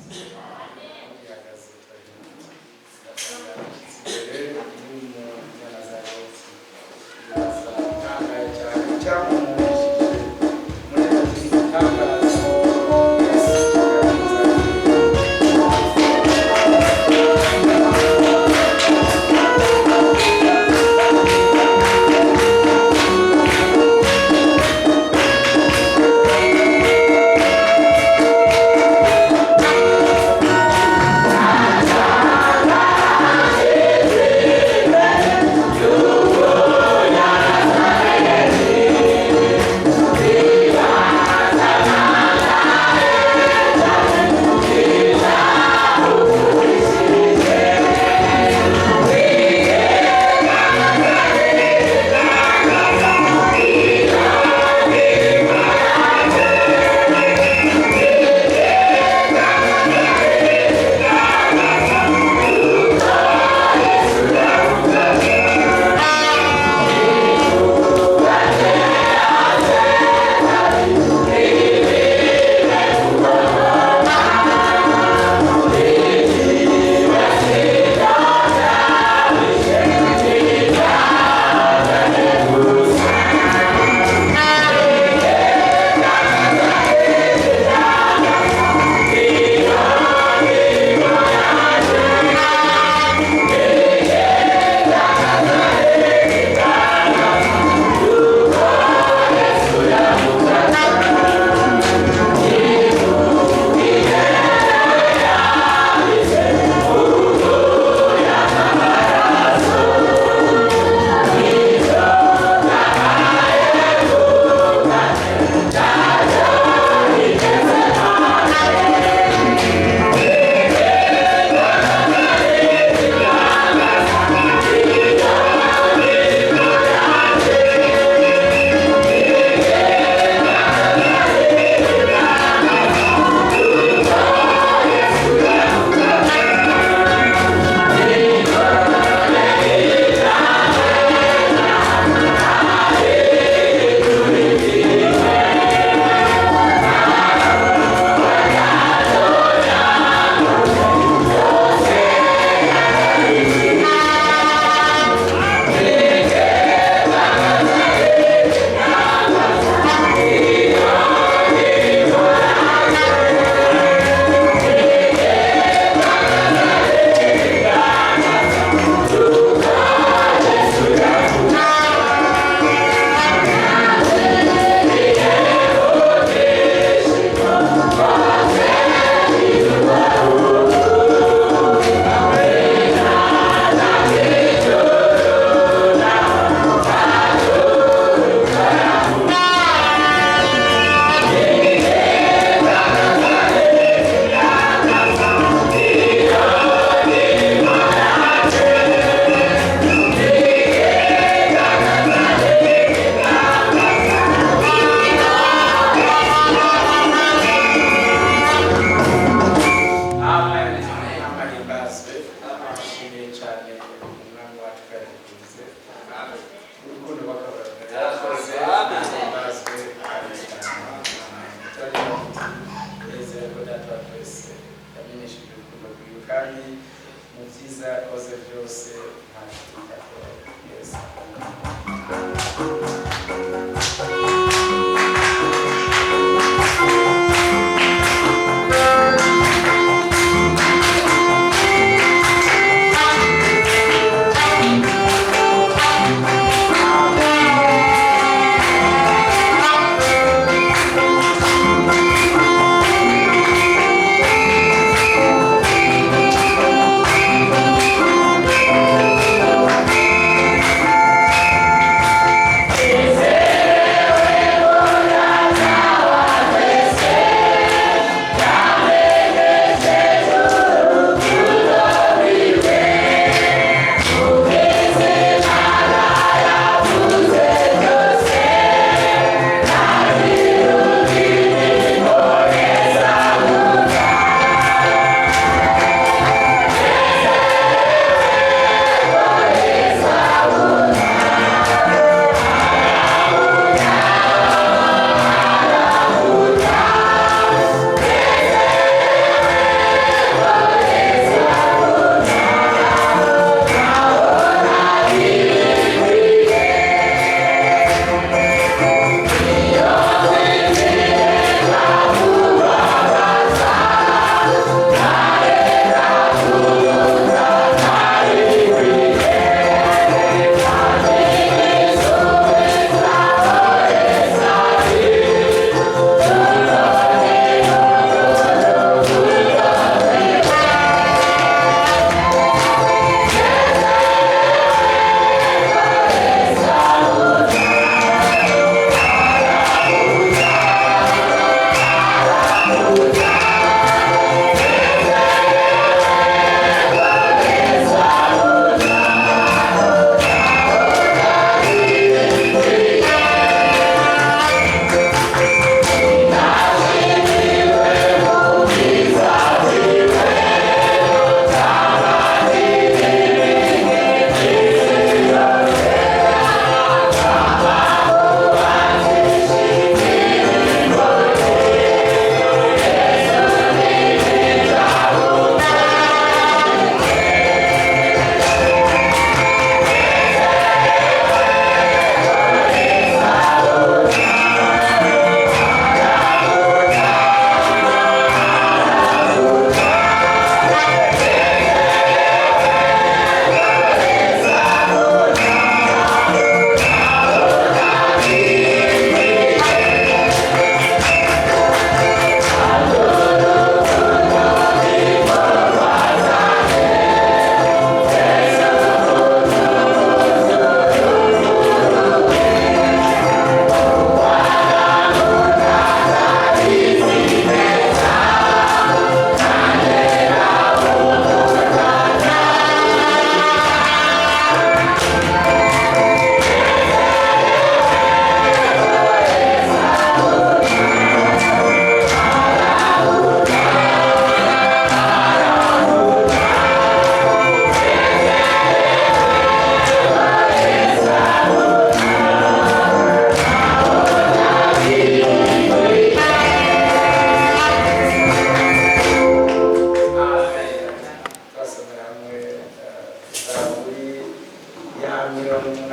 Gihagaze imbere y'umunyanazareti ntangaye cyane cyangwa umubujije muri itangazo Yesu yamuzaniye. Thank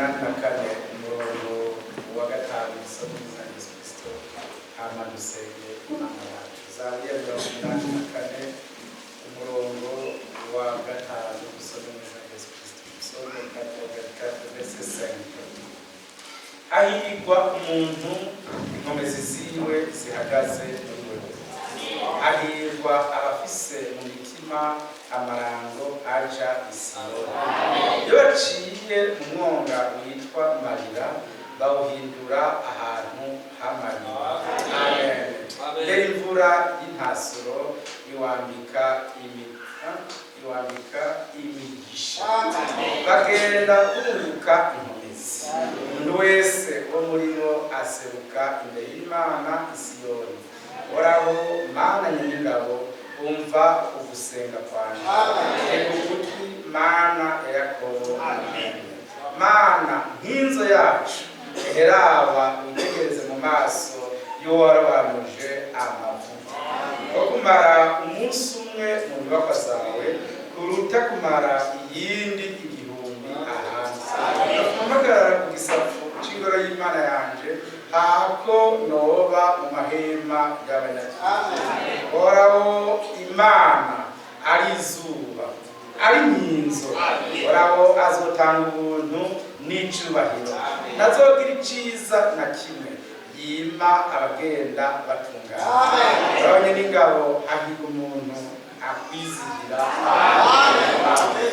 84, umurongo wa 5, isomo rya Yesu Kristo, hama dusenge Imana yacu. Zaburi ya 84, umurongo wa 5, isomo rya Yesu Kristo. Psaume 84, verset 5. Hahirwa umuntu inkomezi ziwe zihagaze muri wewe, hahirwa abafise mu mitima amarango aja i Siyoni. Iyo baciye mu mwonga witwa Marira, bawuhindura ahantu h'amariba. Amen. Mbere imvura y'intasuro iwambika imigisha, bagenda bunguka inkomezi. Umuntu wese wo muri bo aseruka imbere y'Imana i Siyoni. Uhoraho Mana Nyiringabo, umva ugusenga kwanjye, tega ugutwi, Mana ya Yakobo. Mana nk'inzo yacu, eheraba witegereze mu maso y'uwarobanuje amavuta, ko kumara umunsi umwe mu nyubakwa zawe kuruta kumara iyindi 1000 ahandi. Mpagarara ku gisafu c'ingoro y'Imana yanje, hako noba mu mahema y'abanyabyaha. Horaho Imana ari izuba, ari nyinzo. Horaho azotanga ubuntu n'icubahiro, ntazogira iciza na kimwe yima abagenda batungana. Horaho n'ingabo, ahiga umuntu akwizigira. Amen. Amen.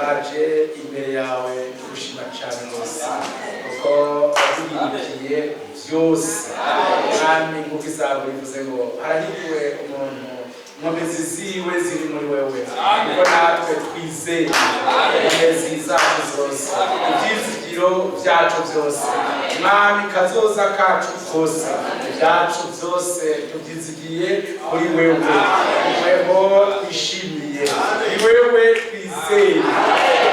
Turaje imbere yawe tugushima cyane rwose kuko waduhindukiye byose. Mwami, nk'uko izawe bivuze ngo harahiriwe umuntu inkomezi ziwe ziri muri wewe, kuko natwe twizeye inkomezi zacu zose, ibyizigiro byacu byose, Mwami, kazoza kacu kose, ibyacu byose tubyizigiye kuri wewe. Weho twishimiye, ni wewe twizeye,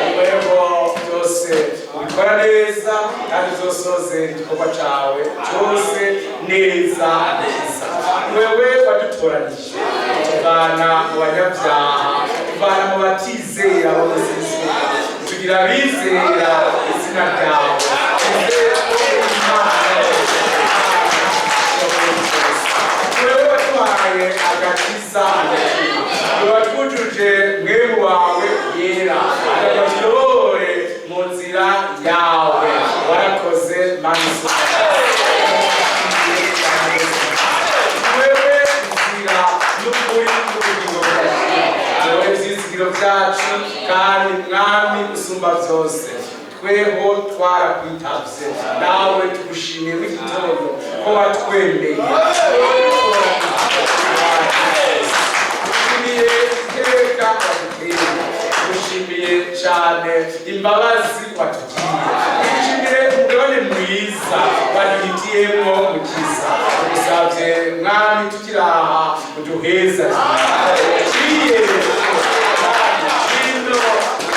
ni weho byose ubikora neza kandi uzosozera igikorwa cawe cyose neza neza. Ni wewe wadutoranije tuvana mu banyabyaha, tuvana mu batizera bo mu isi, tugira abizera izina ryawe. Twizera ko uri Imana. Wewe waduhaye agakiza, watwujuje mwemu wawe yera kugira tuyobore mu nzira yawe. Warakoze, Mana. Wewe nzira n'ukuri n'ubugingo bwacu, wewe byizigiro byacu, kandi Mwami usumba byose, tweho twarakwitavye, nawe tugushimiye muri iki gitondo ko watwemeye. Tugushimiye iteka watuteye, tugushimiye cyane imbabazi watugiriye, tugushimiye umugabane mwiza waduhitiyemwo. Mukiza, tugusavye Mwami, tukiri aha uduheza ciye kino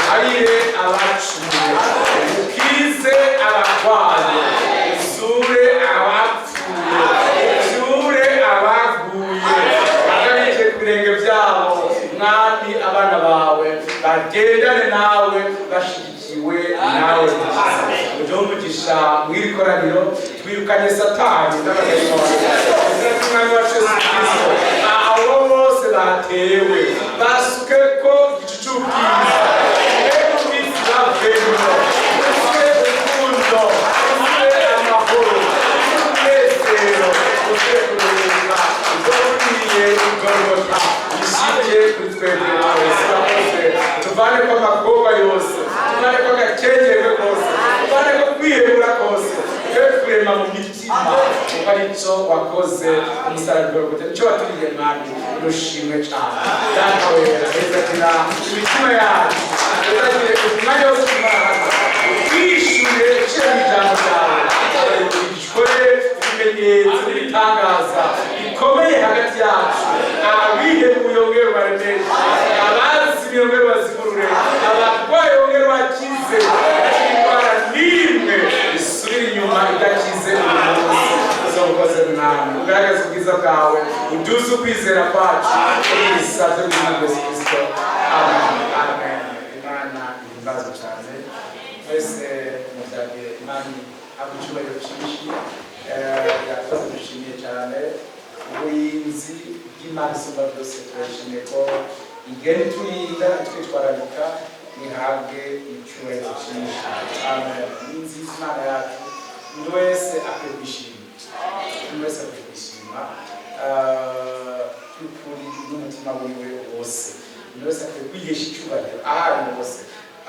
harire abacumuye, ukize abarwaye, usure abapfuye, usure abaguye, bagarike ku birenge byabo. Mwami, abana bawe bagendane nawe, bashigikiwe nawe. Uduhe umugisha mw'iri koraniro. Twirukanye Satani n'abadayimoni izina ry'Umwami wacu Yesu Kristo. Abo bose batewe basuke ko igicu cy'ubwiza, rero ubwiza bavemo, usuke urukundo, usuke amahoro, umunezero, usuke kuruhuka. Ibyo igorogota bishike kuri twebwe twese. Urakoze. Tuvane ko amagoba yose, tuvane ko agakengerwe kose, tuvane ko kwihebura kose, twe kurema mu mitima, kuko ari cyo wakoze umusaraba Golgota, nicyo waturiye. Mwami, nushimwe cyane. Data wera, hezagira imitima yacu, hezagire umwanya wose tumara hano, twishyure uciye mu ijambo ryawe, ikore ibimenyetso n'ibitangaza bikomeye hagati yacu. Abihebuye wongere ubaremeshe, abazimiye wongere ubazigurure, abarwayi wongere ubakize. Indwara n'imwe isubira inyuma idakize uyu munsi. Uzobukoze, Mwami, ugaragaze ubwiza bwawe, uduze ukwizera kwacu. Tubisabye mu izina rya Yesu Kristo, amen, amen. Imana ihimbazwe cyane. Mwese mubyagire Imana habwa icyubahiro cyinshi. Yakoze, dushimiye cyane uburinzi bw'Imana isumba byose. Turashimiye ko igenda iturinda, itwitwararika. Nihabwe icyubahiro cyinshi, amen. Ni nziza Imana yacu. Umuntu wese akwiye kwishima, umuntu wese akwiye kwishima by'ukuri n'umutima wiwe wose. Umuntu wese akwiye kwihesha icyubahiro aho ari hose,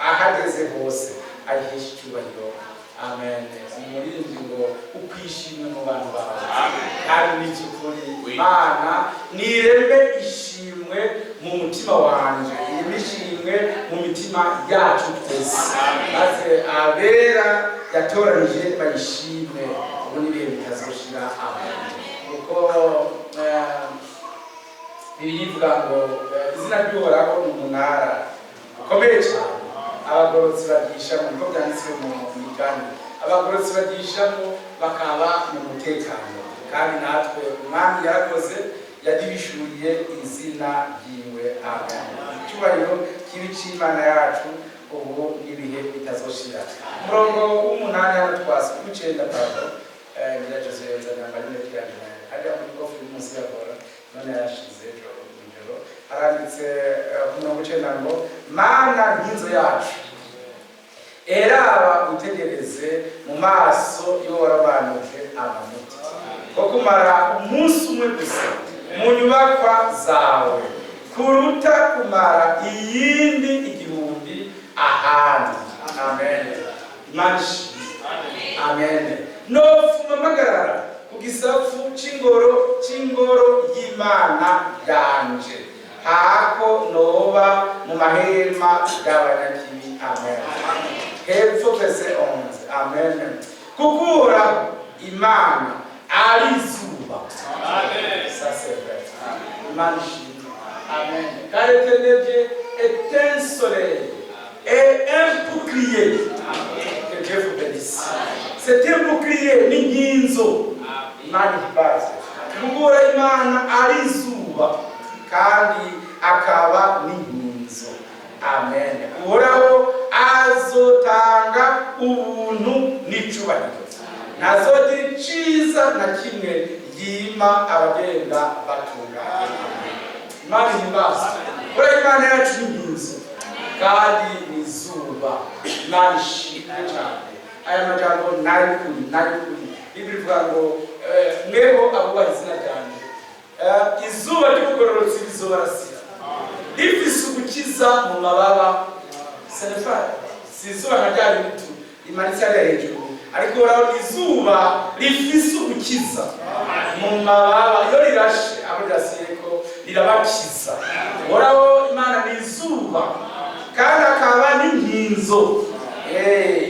aho ageze hose ayihesha icyubahiro, amen. Umuririmbyi ngo ukwishimwe mu bantu bawe, kandi n'iby'ukuri Imana nireme ishimwe mu mutima wanje, ireme ishimwe mu mitima yacu twese, maze abera yatoranije bayishime ubu n'ibihe bitazoshira, amen. Kuko Bibiliya ivuga ngo izina ry'Uhoraho ni umunara ukomeye cyane, abagororotsi bagishamo, niko byanditswe mu Migani, abagororotsi bagishamo bakaba mu mutekano. Kandi natwe Umwami yarakoze, yadibishuriye izina ryiwe, amen. Icyubahiro kibi cy'Imana yacu ubu n'ibihe bitazoshira. Umurongo w'umunani hano twasi w'icenda, pardon, ngira Jose yazanye amarinete yanjye hariya muri kofi munsi ya bora, none yarashize ejo mw'ijoro. Haranditse ku murongo w'icenda ngo: "Mana nkinzo yacu, eraba witegereze mu maso y'uwo warabanuje amavuta, ko kumara umunsi umwe gusa mu nyubakwa zawe kuruta kumara iyindi 1000 ahandi." Ahandi. Amen. Imana ishimwe. Amen. Nopfuma mpagarara ku gisafu c'ingoro y'Imana yanje, hako noba mu mahema y'abanyakibi. Amen. Hepfo verset 11. Amen. Kuko Uhoraho Imana ari izuba. Ça, c'est vrai. Imana ishimwe. Amen. Car l'Éternel Dieu est un soleil et un bouclier. Que Dieu vous bénisse. C'est un bouclier, ni nkinzo. Imana ihimbaze. Kuko Imana ari izuba kandi akaba n'inkinzo. Amen. Uhoraho azotanga ubuntu n'icubahiro, ntazogira iciza na kimwe yima abagenda batunganye. Imana ihimbaze. Uriya Imana yacu ni inkinzo kandi ni izuba. Imana ishimwe cyane. Aya majambo nay'ukuri, nay'ukuri. Bibiri ivuga ngo mweho abubaha izina ryanjye, izuba ry'ubugororotsi rizobarasira rifise ugukiza mu mababa. Senefari si izuba nka rya bitu rimanitse hariya hejuru, ariko urabona izuba rifise ugukiza mu mababa. Iyo rirashe, abo rirasiye ko rirabakiza. Uhoraho Imana ni izuba kandi akaba n'inkinzo.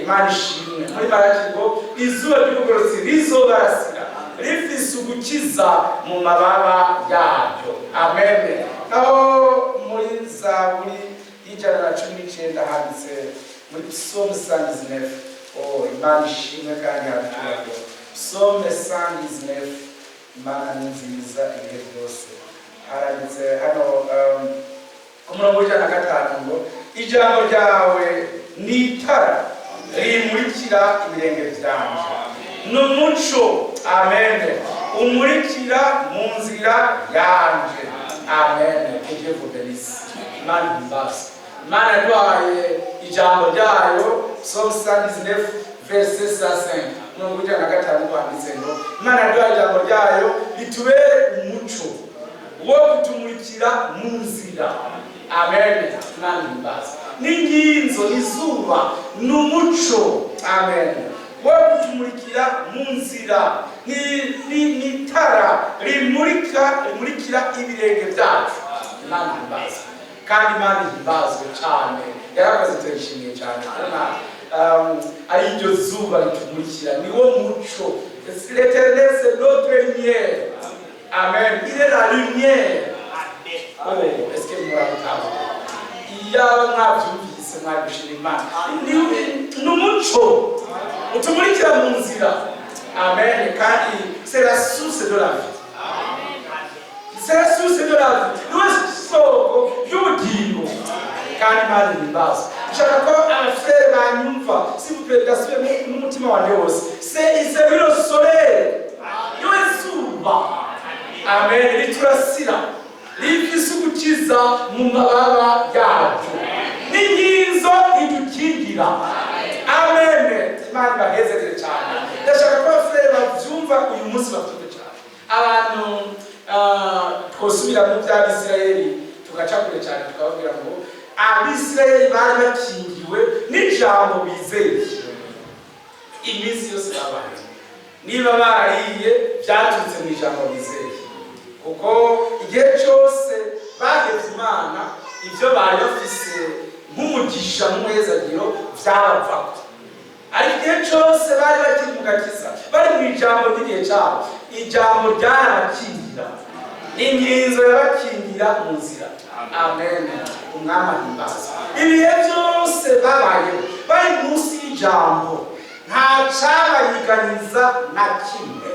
Imana ishimwe. Muri Maraki ngo izuba ry'ubugororotsi rizobarasira rifise ugukiza mu mababa yaryo. Amen. Aho muri Zaburi y'119 handitse, muri Psaume 119. Oh, Imana ishimwe. Kandi handitse Psaume 119. Imana ni nziza ibihe byose. Haranditse hano ku murongo w'105 ngo ijambo ryawe ni itara rimurikira ibirenge byanje, ni umuco, amen, umurikira mu nzira yanje. Amen. Que Dieu vous bénisse. Imana ihimbaze. Imana yaduhaye ijambo ryayo. Psaume 119 verset 105, umurongo w'105 wanditse ngo Imana yaduhaye ijambo ryayo ritubere umuco wo kutumurikira mu nzira. Amen. Imana ihimbaze. N'inginzo, izuba ni umuco, amen, wo kutumurikira mu nzira, ni itara rimurikira ibirenge byacu. Imana ihimbaze. Kandi Imana ihimbazwe cyane, yarakoze, turishimiye cyane kubona ari iryo zuba ritumurikira, niwo muco. L'Éternel, c'est notre lumière. Amen. Il est la lumière. Oh, est-ce que murabitahura? Iyaba mwabyumvise mwabishima Imana. Ni umuco utumurikira mu nzira. Amen. Kandi c'est la source de la vie, c'est la source de la vie, niwe soko y'ubugingo. Kandi Imana ihimbaza. Nshaka ko abafurere banyumva, s'il vous plaît. Ndasubiye n'umutima wanjye wose. C'est lui le soleil, niwe zuba, amen, riturasira rifise ugukiza mu mababa yaryo, n'inkinzo idukingira. Amen. Imana ibahezegere cyane. Ndashaka ko abafurere babyumva uyu munsi, babyumve cyane. Abantu twosubira mu by'Abisirayeli, tugaca kure cyane, tukababwira ngo Abisirayeli bari bakingiwe n'ijambo bizeye iminsi yose babaye. Niba bariye, byaturutse mu ijambo bizeye, kuko igihe cyose bahevye Imana, ibyo bari bafise nk'umugisha n'umuhezagiro byabavako. Ariko igihe cyose bari bakiri mu gakiza, bari mu ijambo ry'igihe cyabo, ijambo ryarabakingira, inginzo yabakingira mu nzira. Amen. Umwami ahimbaza. Ibihe byose babayeho bari munsi y'ijambo, nta cabayiganyiza na kimwe.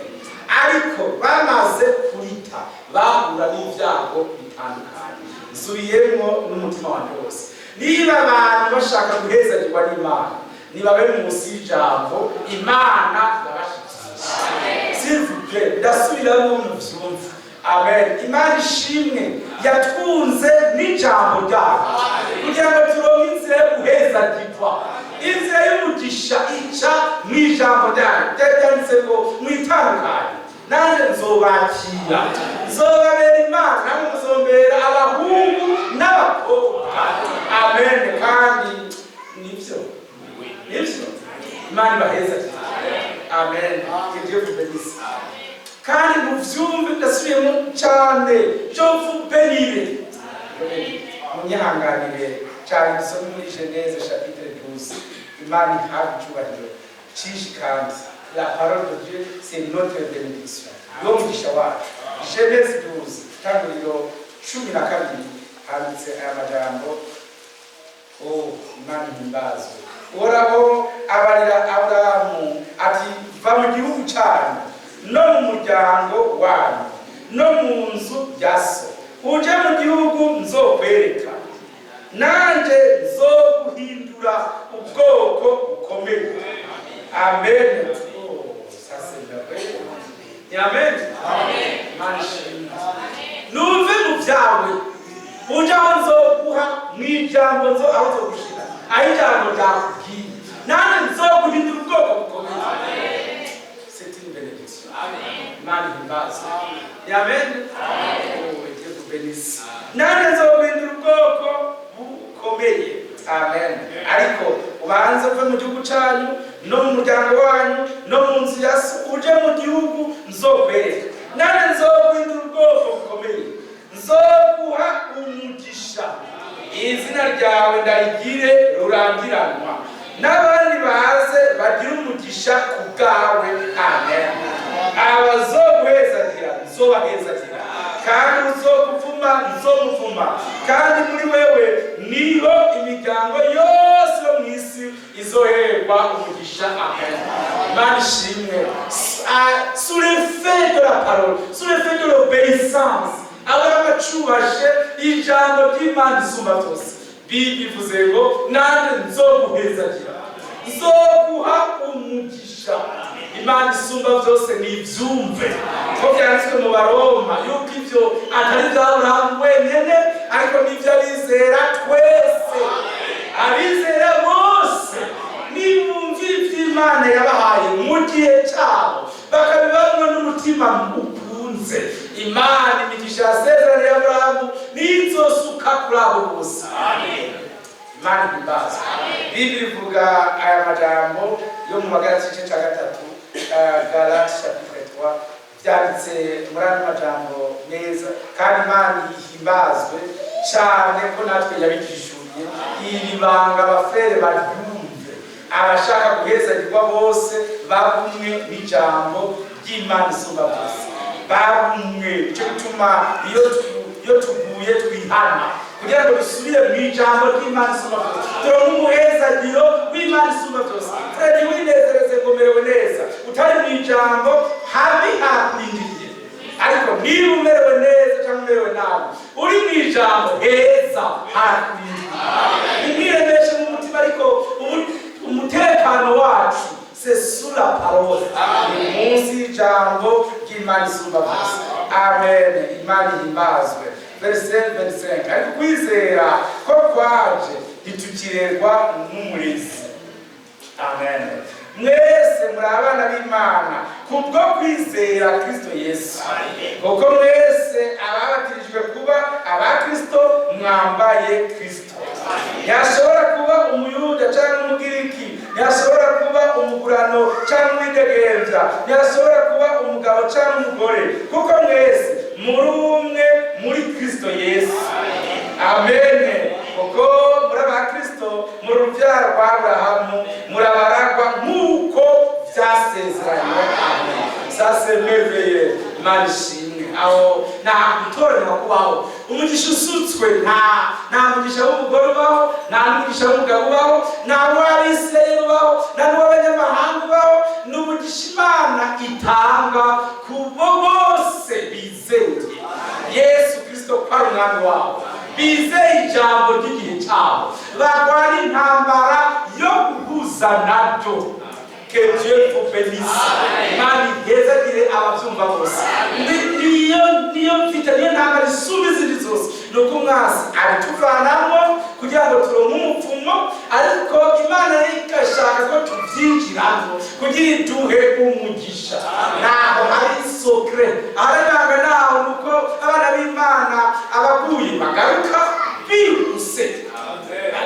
Ariko bamaze kurita, bahura n'ibyago bitandukanye. Nsubiyemwo n'umutima wanjye wose: niba abantu bashaka guhezagirwa n'Imana, nibabe munsi y'ijambo, Imana yabashikije. S'il vous plaît, ndasubiramo muvyumve. Amen. Imana ishimwe, yatwunze n'ijambo ryayo kugira ngo turonke inzira yo guhezagirwa. Inzira y'umugisha ica mu ijambo ryayo. Ryari ryanditse ngo mwitandukanye nanjye nzobakira, nzobabera Imana, namwe muzombera abahungu n'abakobwa. Amen. Kandi nibyo. Imana ibaheza. Amen. Que Dieu vous bénisse. Kandi muvyumve, ndasubiyemo cyane, je vous bénirai. Munyihanganire cyane, dusome muri Genèse chapitre 12. Imana ihabwe icyubahiro cyinshi, kandi la parole de Dieu, c'est notre bénédiction, niwo mugisha wacu. Genèse 12, tanguriro 12, handitse aya majambo. Oh, Imana ihimbazwe. Uhoraho abarira Aburahamu ati: "Va mu gihugu cyanyu no mu muryango wanyu no mu nzu ya so, uje mu gihugu nzokwereka. Nanjye nzoguhindura ubwoko bukomeye." Amen. Oh, ça c'est merveilleux. Ni amen. Imana ishimwe. Nuve mu byawe, uje aho nzoguha mu ijambo, nzo aho nzogushira, aho ijambo ryakubwiye. Nanjye nzoguhindura ubwoko bukomeye. C'est une bénédiction. Imana ihimbazwe. Ni amen. Oh, Dieu vous bénisse. Nanjye nzoguhindura ubwoko bukomeye. Amen. Ariko ubanze uve mu gihugu cyanyu no mu muryango wanyu no mu nzu ya so, uje mu gihugu nzokwereka. Nanjye nzoguhindura ubwoko bukomeye, nzoguha umugisha, izina ryawe ndarigire rurangiranwa, n'abandi baze bagire umugisha ku bwawe. Amen. Abazoguhezagira nzobahezagira, kandi uzokuvuma nzomuvuma, kandi muri wewe niho imiryango yose yo mu isi izoherwa umugisha. Amen. Imana ishimwe. Sous l'effet de la parole, sous l'effet de l'obéissance, Aburahamu acubashe ijambo ry'Imana isumba byose. Bivuze ngo: "Nanjye nzoguhezagira, nzoguha umugisha." Imana isumba byose nibyumve ko byanditswe mu Baroma yuko ibyo atari ibya Aburahamu wenyine, ariko n'iby'abizera twese. Abizera bose nibumvira iby'Imana yabahaye mu gihe cyabo, bakabibamwo n'umutima ukunze Imana, imigisha yasezeraniye Aburahamu nizosuka kuri abo bose. Imana ihimbazwe. Bibiri ivuga aya majambo yo mu Bagalati igice cya gatatu, Galati chapitre 3, byanditse muri ano majambo meza. Kandi Imana ihimbazwe cyane ko natwe yabigishuriye iri banga. Abafere baryumve, abashaka guhezagirwa bose babumwe n'ijambo ry'Imana isumba byose, babumwe. Nicyo gituma iyo tuguye twihana kugira ngo dusubire mu ijambo ry'Imana isumba byose, turonke umuhezagiro w'Imana isumba byose. Frère, winezereze ngo merewe neza utari mu ijambo, habi hakurindiriye. Ariko niba umerewe neza cyangwa umerewe nabi, uri mu ijambo, heza hakurindiriye. Ntimwiremeshe mu mutima, ariko umutekano wacu, c'est sous la parole, ni munsi y'ijambo ry'Imana isumba byose. Amen. Imana ihimbazwe. Verset 25: "Ariko kwizera ko kwaje, ntitukirerwa n'umurezi." Amen. Mwese muri abana b'Imana kubwo kwizera Kristo Yesu, kuko mwese ababatirijwe kuba aba Kristo mwambaye Kristo. Ntihashobora kuba Umuyuda cyangwa Umugiriki, ntihashobora kuba umugurano cyangwa uwidegembya, ntihashobora kuba umugabo cyangwa umugore, kuko mwese muri umwe muri Kristo Yesu. Amen. Kuko muri aba Kristo, muri urubyaro rwa Aburahamu, murabaragwa nk'uko byasezeranywe. Amen. Ça, c'est merveilleux. Imana ishimwe. Aho nta gutoranywa kubaho. Umugisha usutswe, nta mugisha w'umugore ubaho, nta n'umugisha w'umugabo ubaho, nta n'uw'Abisirayeli ubaho, nta n'uw'abanyamahanga ubaho. Ni umugisha Imana itanga ku bo bose bizeye Yesu Kristo ko ari Umwami wabo, bizeye ijambo ry'igihe cyabo, barwana intambara yo guhuza naryo. Que Dieu vous bénisse. Imana ihezagire ababyumva bose. Niyo mfite, niyo ntambara isumba izindi zose, ni uko umwasi abituvanamo kugira ngo turonke umupfumo, ariko Imana igashaka ko tubyinjiramo kugira iduhe umugisha. Ntaho hari secret, ahari ibanga naho ni uko abana b'Imana abaguye bagaruka bihuse.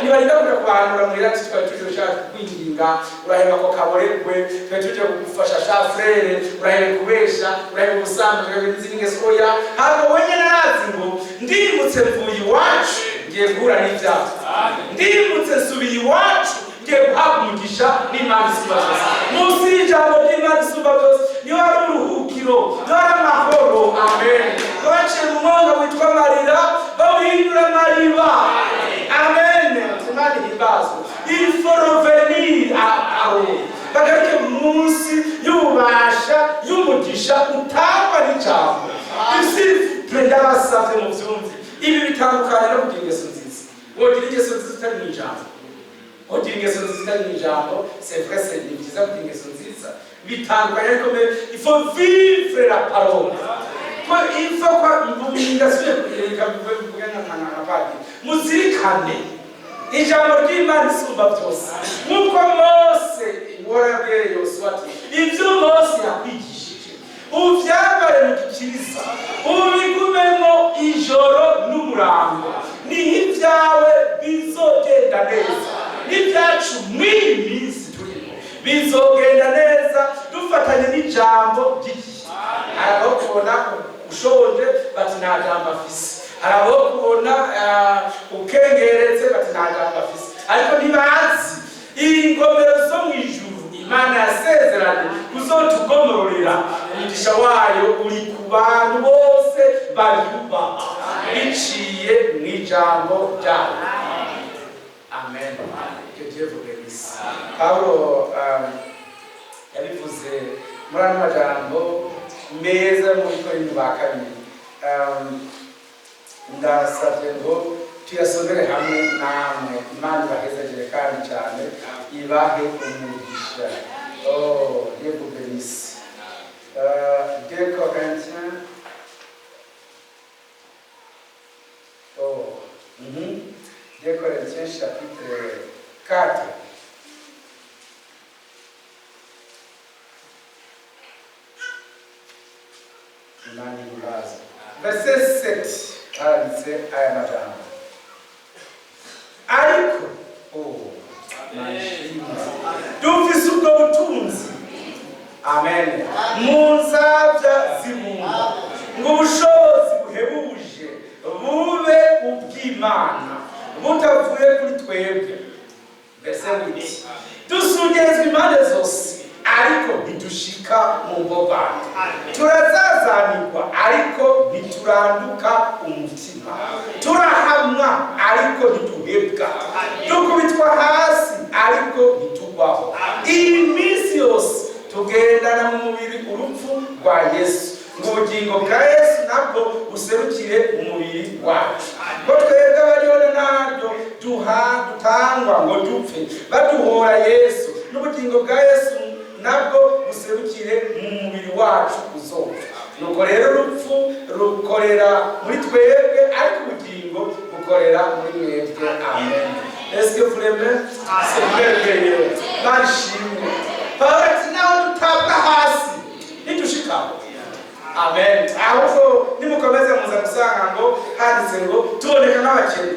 Nibarinda kuja kubahanura muhira ati twari tuje gushaka kukwinginga, uraheba ko kaboregwe, twari tuje kugufasha sha frère, uraheba kubesha, uraheba ubusambanyi, uraheba n'izindi ngeso. Oya, ntabwo wenyine arazi ngo ndimutse mvuye iwacu, ngiye guhura n'ibyaha, ndimutse nsubiye iwacu, ngiye guhabwa umugisha n'Imana isumba byose. Munsi y'ijambo ry'Imana isumba byose niho hari uruhukiro, niho hari amahoro. Amen. Baciye mu mwonga witwa amarira, bawuhindura amariba. Amen. Imana ihimbazwe. Il faut revenir à parole, bagaruke munsi y'ububasha y'umugisha utangwa n'ijambo. S'il, ndabasavye mu vyumve, ibi bitandukanye no kugira ingeso nziza. Wogira ingeso nziza utari mu ijambo, kugira ingeso nziza utari mu ijambo. C'est vrai, c'est ni byiza kugira ingeso nziza, bitandukanye, ariko mais il faut vivre la parole. Ko il faut ko ndasubiye reka mvuge nka padiri, muzirikane ijambo ry'Imana isumba byose, nk'uko Mose uhora yabwiye Yosuwa ati ibyo Mose yakwigishije uvyambare mu gikiriza, ubigumemo ijoro n'umurango, niho ibyawe bizogenda neza. N'ibyacu mw'iyi minsi turimo bizogenda neza dufatanye n'ijambo ry'igihe. Hari abo kubona ushonje bati nta jambo afise, hari abo kubona ukengeretse bati nta jambo afise, ariko ntibazi ingomero zo mu ijuru Imana yasezeranye kuzotugomororera. Umugisha wayo uri ku bantu bose bayubaha biciye mu ijambo ryayo. Amen. Que Dieu vous bénisse. Pawulo yabivuze muri ano majambo meza mu Korinto ba kabiri. Ndasabye ngo tuyasomere hamwe namwe. Imana ibahezagire kandi cyane, ibahe umugisha. Oh, Dieu vous bénisse. 2 Corinthiens, oh, 2 Corinthiens chapitre 4. Imana ihimbaza. Verset 7, haranditse aya majambo ariko, oh, Imana ishimwe, dufise ubwo butunzi, amen, mu nzabya z'ibumba, ngo ubushobozi buhebuje bube ubw'Imana butavuye kuri twebwe. Mbese witi dusungerezwa impande zose, ariko ntidushika mu mbogane, turazazanirwa, ariko ntituranduka umutima, turahamwa, ariko ntituhebwa, dukubitwa hasi, ariko ntitugwaho. Iyi minsi yose tugendana mu mubiri urupfu rwa Yesu, ngo ubugingo bwa Yesu nabwo buserukire mu mubiri wacu. Ko twebwe abariho naryo duha dutangwa ngo dupfe baduhora Yesu, n'ubugingo bwa Yesu nabwo buserukire mu mubiri wacu uzopfa. Nuko rero urupfu rukorera muri twebwe, ariko ubugingo bukorera muri mwebwe. Amen. Est-ce que vous l'aimez? C'est merveilleux. Bashimwe. Pawulo ati naho dutabwa hasi ntidushikaho. Amen. Ahubwo nimukomeze muza gusanga ngo handitse ngo tuboneka nk'abakene,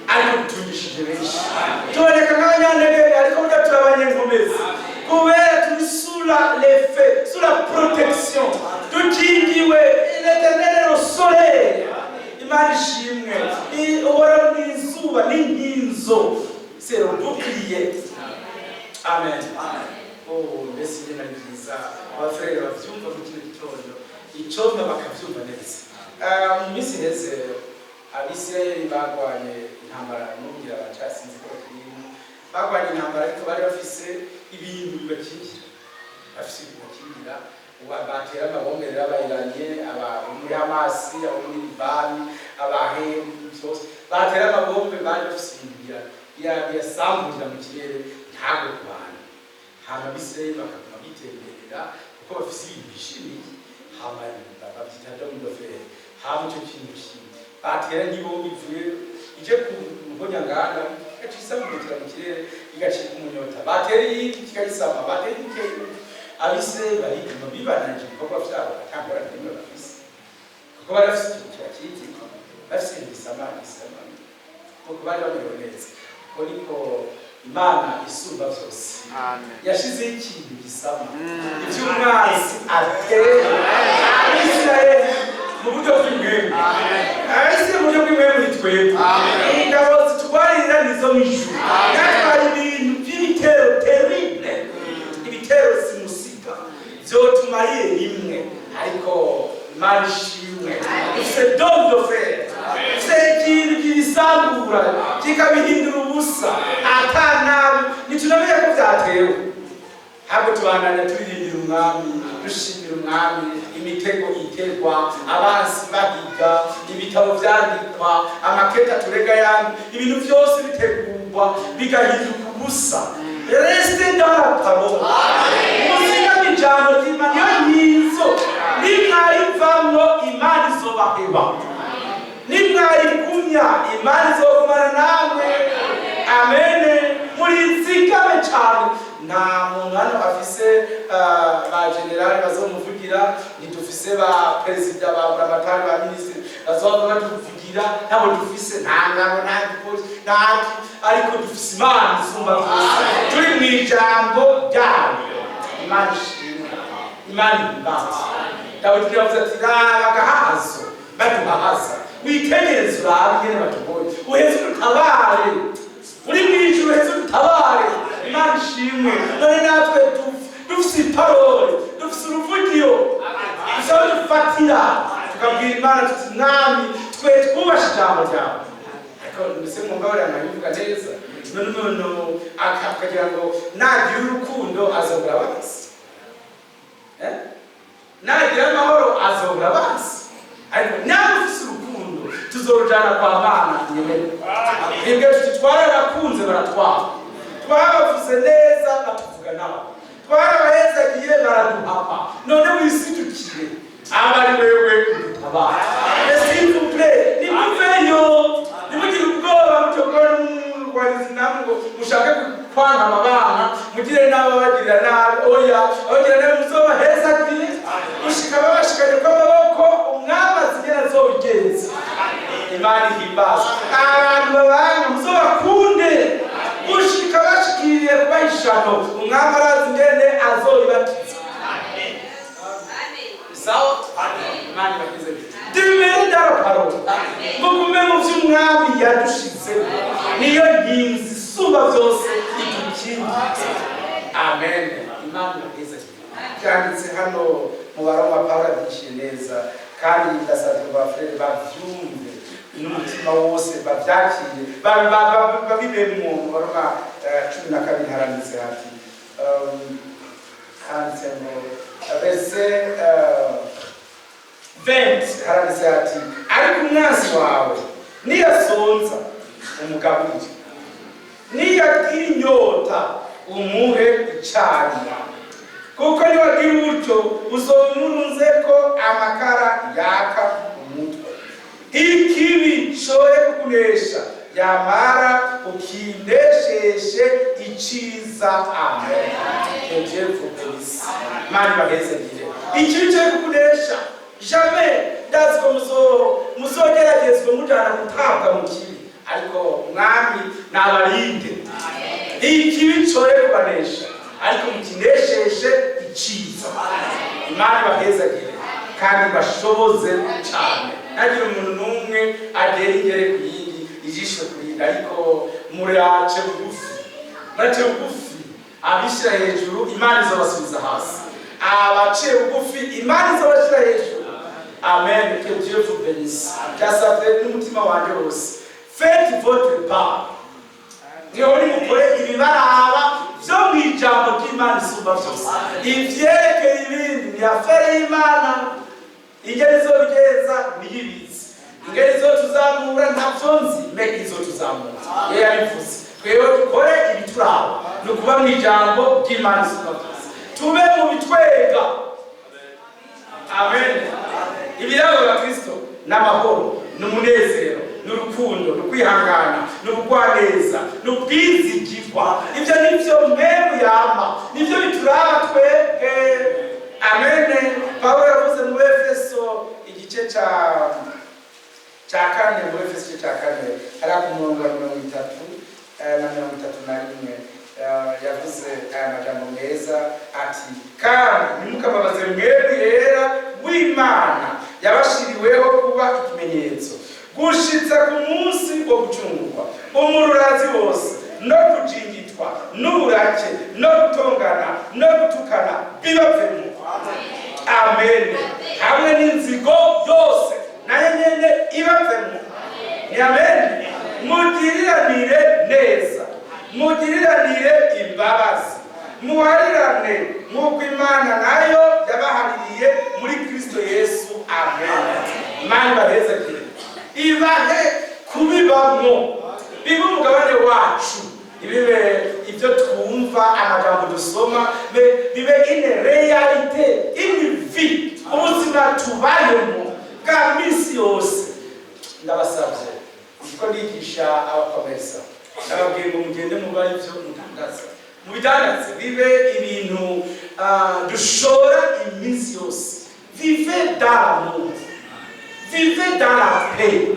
ariko dutungishije benshi, tuboneka nk'abanyantege, ariko burya turi abanyenkomezi, kubera turi sous l'effet, sous la protection, dukingiwe. L'Éternel est le soleil. Imana ishimwe. Uhora ni izuba n'inkinzo, c'est le bouclier. Amen. Oh, mbese ingene ari byiza abafurere bavyumva muri kino gitondo, icomba bakavyumva neza. Ah, mu minsi iheze Abisirayeli bagwanye intambara, n'ubwira bacasinze ko bakirimo, bagwanye intambara, ariko bari bafise ibintu bibakingira, bafise ibintu bibakingira. Batera amabombe rero abayiranye, aba muri Hamasi, abo muri Libani, abahe byose, batera amabombe, bari bafise ibintu biyasamburira mu kirere, ntabwo ku bantu. Hama Abisirayeli bakaguma bitemberera kuko bafise ibintu bishimiye, hama babyita dôme de fer. Hama icyo kintu kimwe batera nk'ibombe ivuye ije ku mponyanganda, igaca isambukira mu kirere, igacika umunyota. Batera iyindi kikayisama, batera iyindi. Abisirayeli bariguma bibananije ibikorwa vyabo, ata ngorane n'imwe bafise, kuko bari bafise ikintu kibakingira, bafise ibintu bisama bisama, kuko bari bamerewe neza. Ko niko Imana isumba byose yashizeho ikintu gisama iby'umwansi ateye Abisirayeli mu buryo bw'impwemu. Abisirayeli mu buryo bw'impwemu ni twebwe. Ingabo zitwarira nizo mu ijuru. Yatwaye ibintu by'ibitero terrible, ibitero simusiga vyotumariye rimwe, ariko Imana ishimwe, dufise dôme de fer, dufise ikintu kibisambura kikabihindura ubusa, ata nabi ntitunamenye ko vyatewe. Ntabwo tubandanya turirimbira Umwami, dushimira Umwami. Imitego itegwa, abansi bahiga, ibitabo vyandikwa, amaketa turega yandi, ibintu vyose bitegurwa bigahinduka ubusa. Restez dans la parole, muzigame ijambo ry'Imana, niyo nkinzo. Nimwarivamwo, Imana izobaheba. Nimwarigumya, Imana izogumana namwe. Amen. Murizigame cyane. Nta muntu hano afise ba général bazomuvugira, ntidufise ba perezida, ba buramatari, ba minisitiri bazoba batuvugira. Ntabwo dufise, nta ngabo, nta gipolisi, nta ki, ariko dufise Imana isumba byose. Turi mu ijambo ryayo. Imana ishimwe, Imana ihimbaza. Dawidi yavuze ati: "Raba agahazo baduhahaza, witegereze urabe ingene batubonye, uheze udutabare uri mu ijuru, uheze udutabare." Imana ishimwe. None natwe dufise i parole, dufise uruvugiro, dufise aho dufatira tukabwira Imana tuti: "Mwami, twe twubashe ijambo ryawe." Ariko mbese mwumva bariya nkabivuga neza? None umuntu akagira ngo nagira urukundo azobura abansi, eh? Nagira amahoro azobura abansi. Ariko nawe ufise urukundo, tuzorujana kwa Mana nyemere. Twebwe tuti twararakunze baratwara, twabavuze neza batuvuga nabo, twarabahezagiye baraduhapa. None wisidukire, aba ari wewe udutabara. S'il vous plaît, nimuveyo, nimugire ubwoba mutogora n'umurwanizi namwe ngo mushake kwanka amabanga, mugire n'ababagirira nabi. Oya, abagirira nabi muzobahezagiye gushika babashikanye kw'amaboko. Umwami azigera azobigenza. Imana ihimbaza. Abantu babanga muzobakunde gushika bashikiriye kuba ishano. Umwami arazi ingene azobibatiza. Sawa, Imana ibakize. Demeurez dans la parole, mugume mu vy'Umwami yadushizeho, niyo nkinzi isumba byose idukingira. Amen. Imana ibakize. Byanditse hano mu Baroma, Pawulo abyishyuye neza, kandi ndasabye ba frères bavyumve n'umutima wose, bavyakire, babibemwo. Mu Baroma 12 haranditse hati, handitse ngo verset 20, haranditse hati: "Ariko umwansi wawe niyasonza, umugaburire, niyagira inyota, umuhe icanywa, kuko niwagira utyo uzomurunzeko amakara yaka umutwe. Ikibi coye kukunesha, yamara ukindesheshe iciza." Amen. Que Dieu vous bénisse. Imana ibahezagire. Ikibi coye kukunesha, jamais. Ndazi ko muzogeragezwa mujana gutabwa mu kibi, ariko Mwami nabarinde. Ikibi coye kubanesha, ariko mukinesheshe iciza. Imana ibahezagire kandi bashoboze cyane. Ntagire umuntu n'umwe agera ingere ku yindi, ijisho ku yindi, ariko murace bugufi, murace bugufi. Abishyira hejuru, Imana izobasubiza hasi. Abaciye bugufi, Imana izobashyira hejuru. Amen. Que Dieu vous bénisse. Byasabwe n'umutima wanjye wose. Faites votre part. Niho nimukore ibibaraba byo mu ijambo ry'Imana isumba byose. Ivyerekeye ibindi ni affaire y'Imana. Ingeri izobigenza niyibizi, ingeri izotuzamura ntavyo nzi, mais izotuzamura iyo yabivuze. Twewe dukore ibituraba, ni ukuba mu ijambo ry'Imana isumba byose, tube mu bitwega. Amen. Ibirabo bya Kristo n'amahoro n'umunezero n'urukundo n'ukwihangana n'ubugwaneza n'ubwizigirwa. Ibyo nibyo mwemu yama, nibyo bituraba twebwe. Amen. Pawulo yavuze mu Efeso igice ca 4, mu Efeso igice ca 4, hariya ku murongo wa 30. na 31, yavuze aya majambo meza ati: "Kandi ntimukababaze Mpwemu Yera w'Imana yabashiriweho kuba ikimenyetso gushitsa ku munsi wo gucungurwa. Umururazi wose no kujingitwa n'uburake no gutongana no gutukana bibavemo." Amen. Hamwe n'inzigo yose nayo nyene ibavemo. Ni amen. "Mugiriranire neza, mugiriranire imbabazi, muharirane nk'uko Imana nayo yabahaririye muri Kristo Yesu." Amen. Imana ibahezagire, ibahe kubibamwo, bibe umugabane wacu, ntibibe ibyo twumva, amagambo dusoma, bibe une réalité, une vie, ubuzima tubayemo bwa minsi yose. Ndabasabye, kuko ndigisha abakomeza, ndababwiye ngo mugende muba ibyo mudandaza, mubidandaze, bibe ibintu dushora iminsi yose. Vive dans l'amour, vivez dans la paix,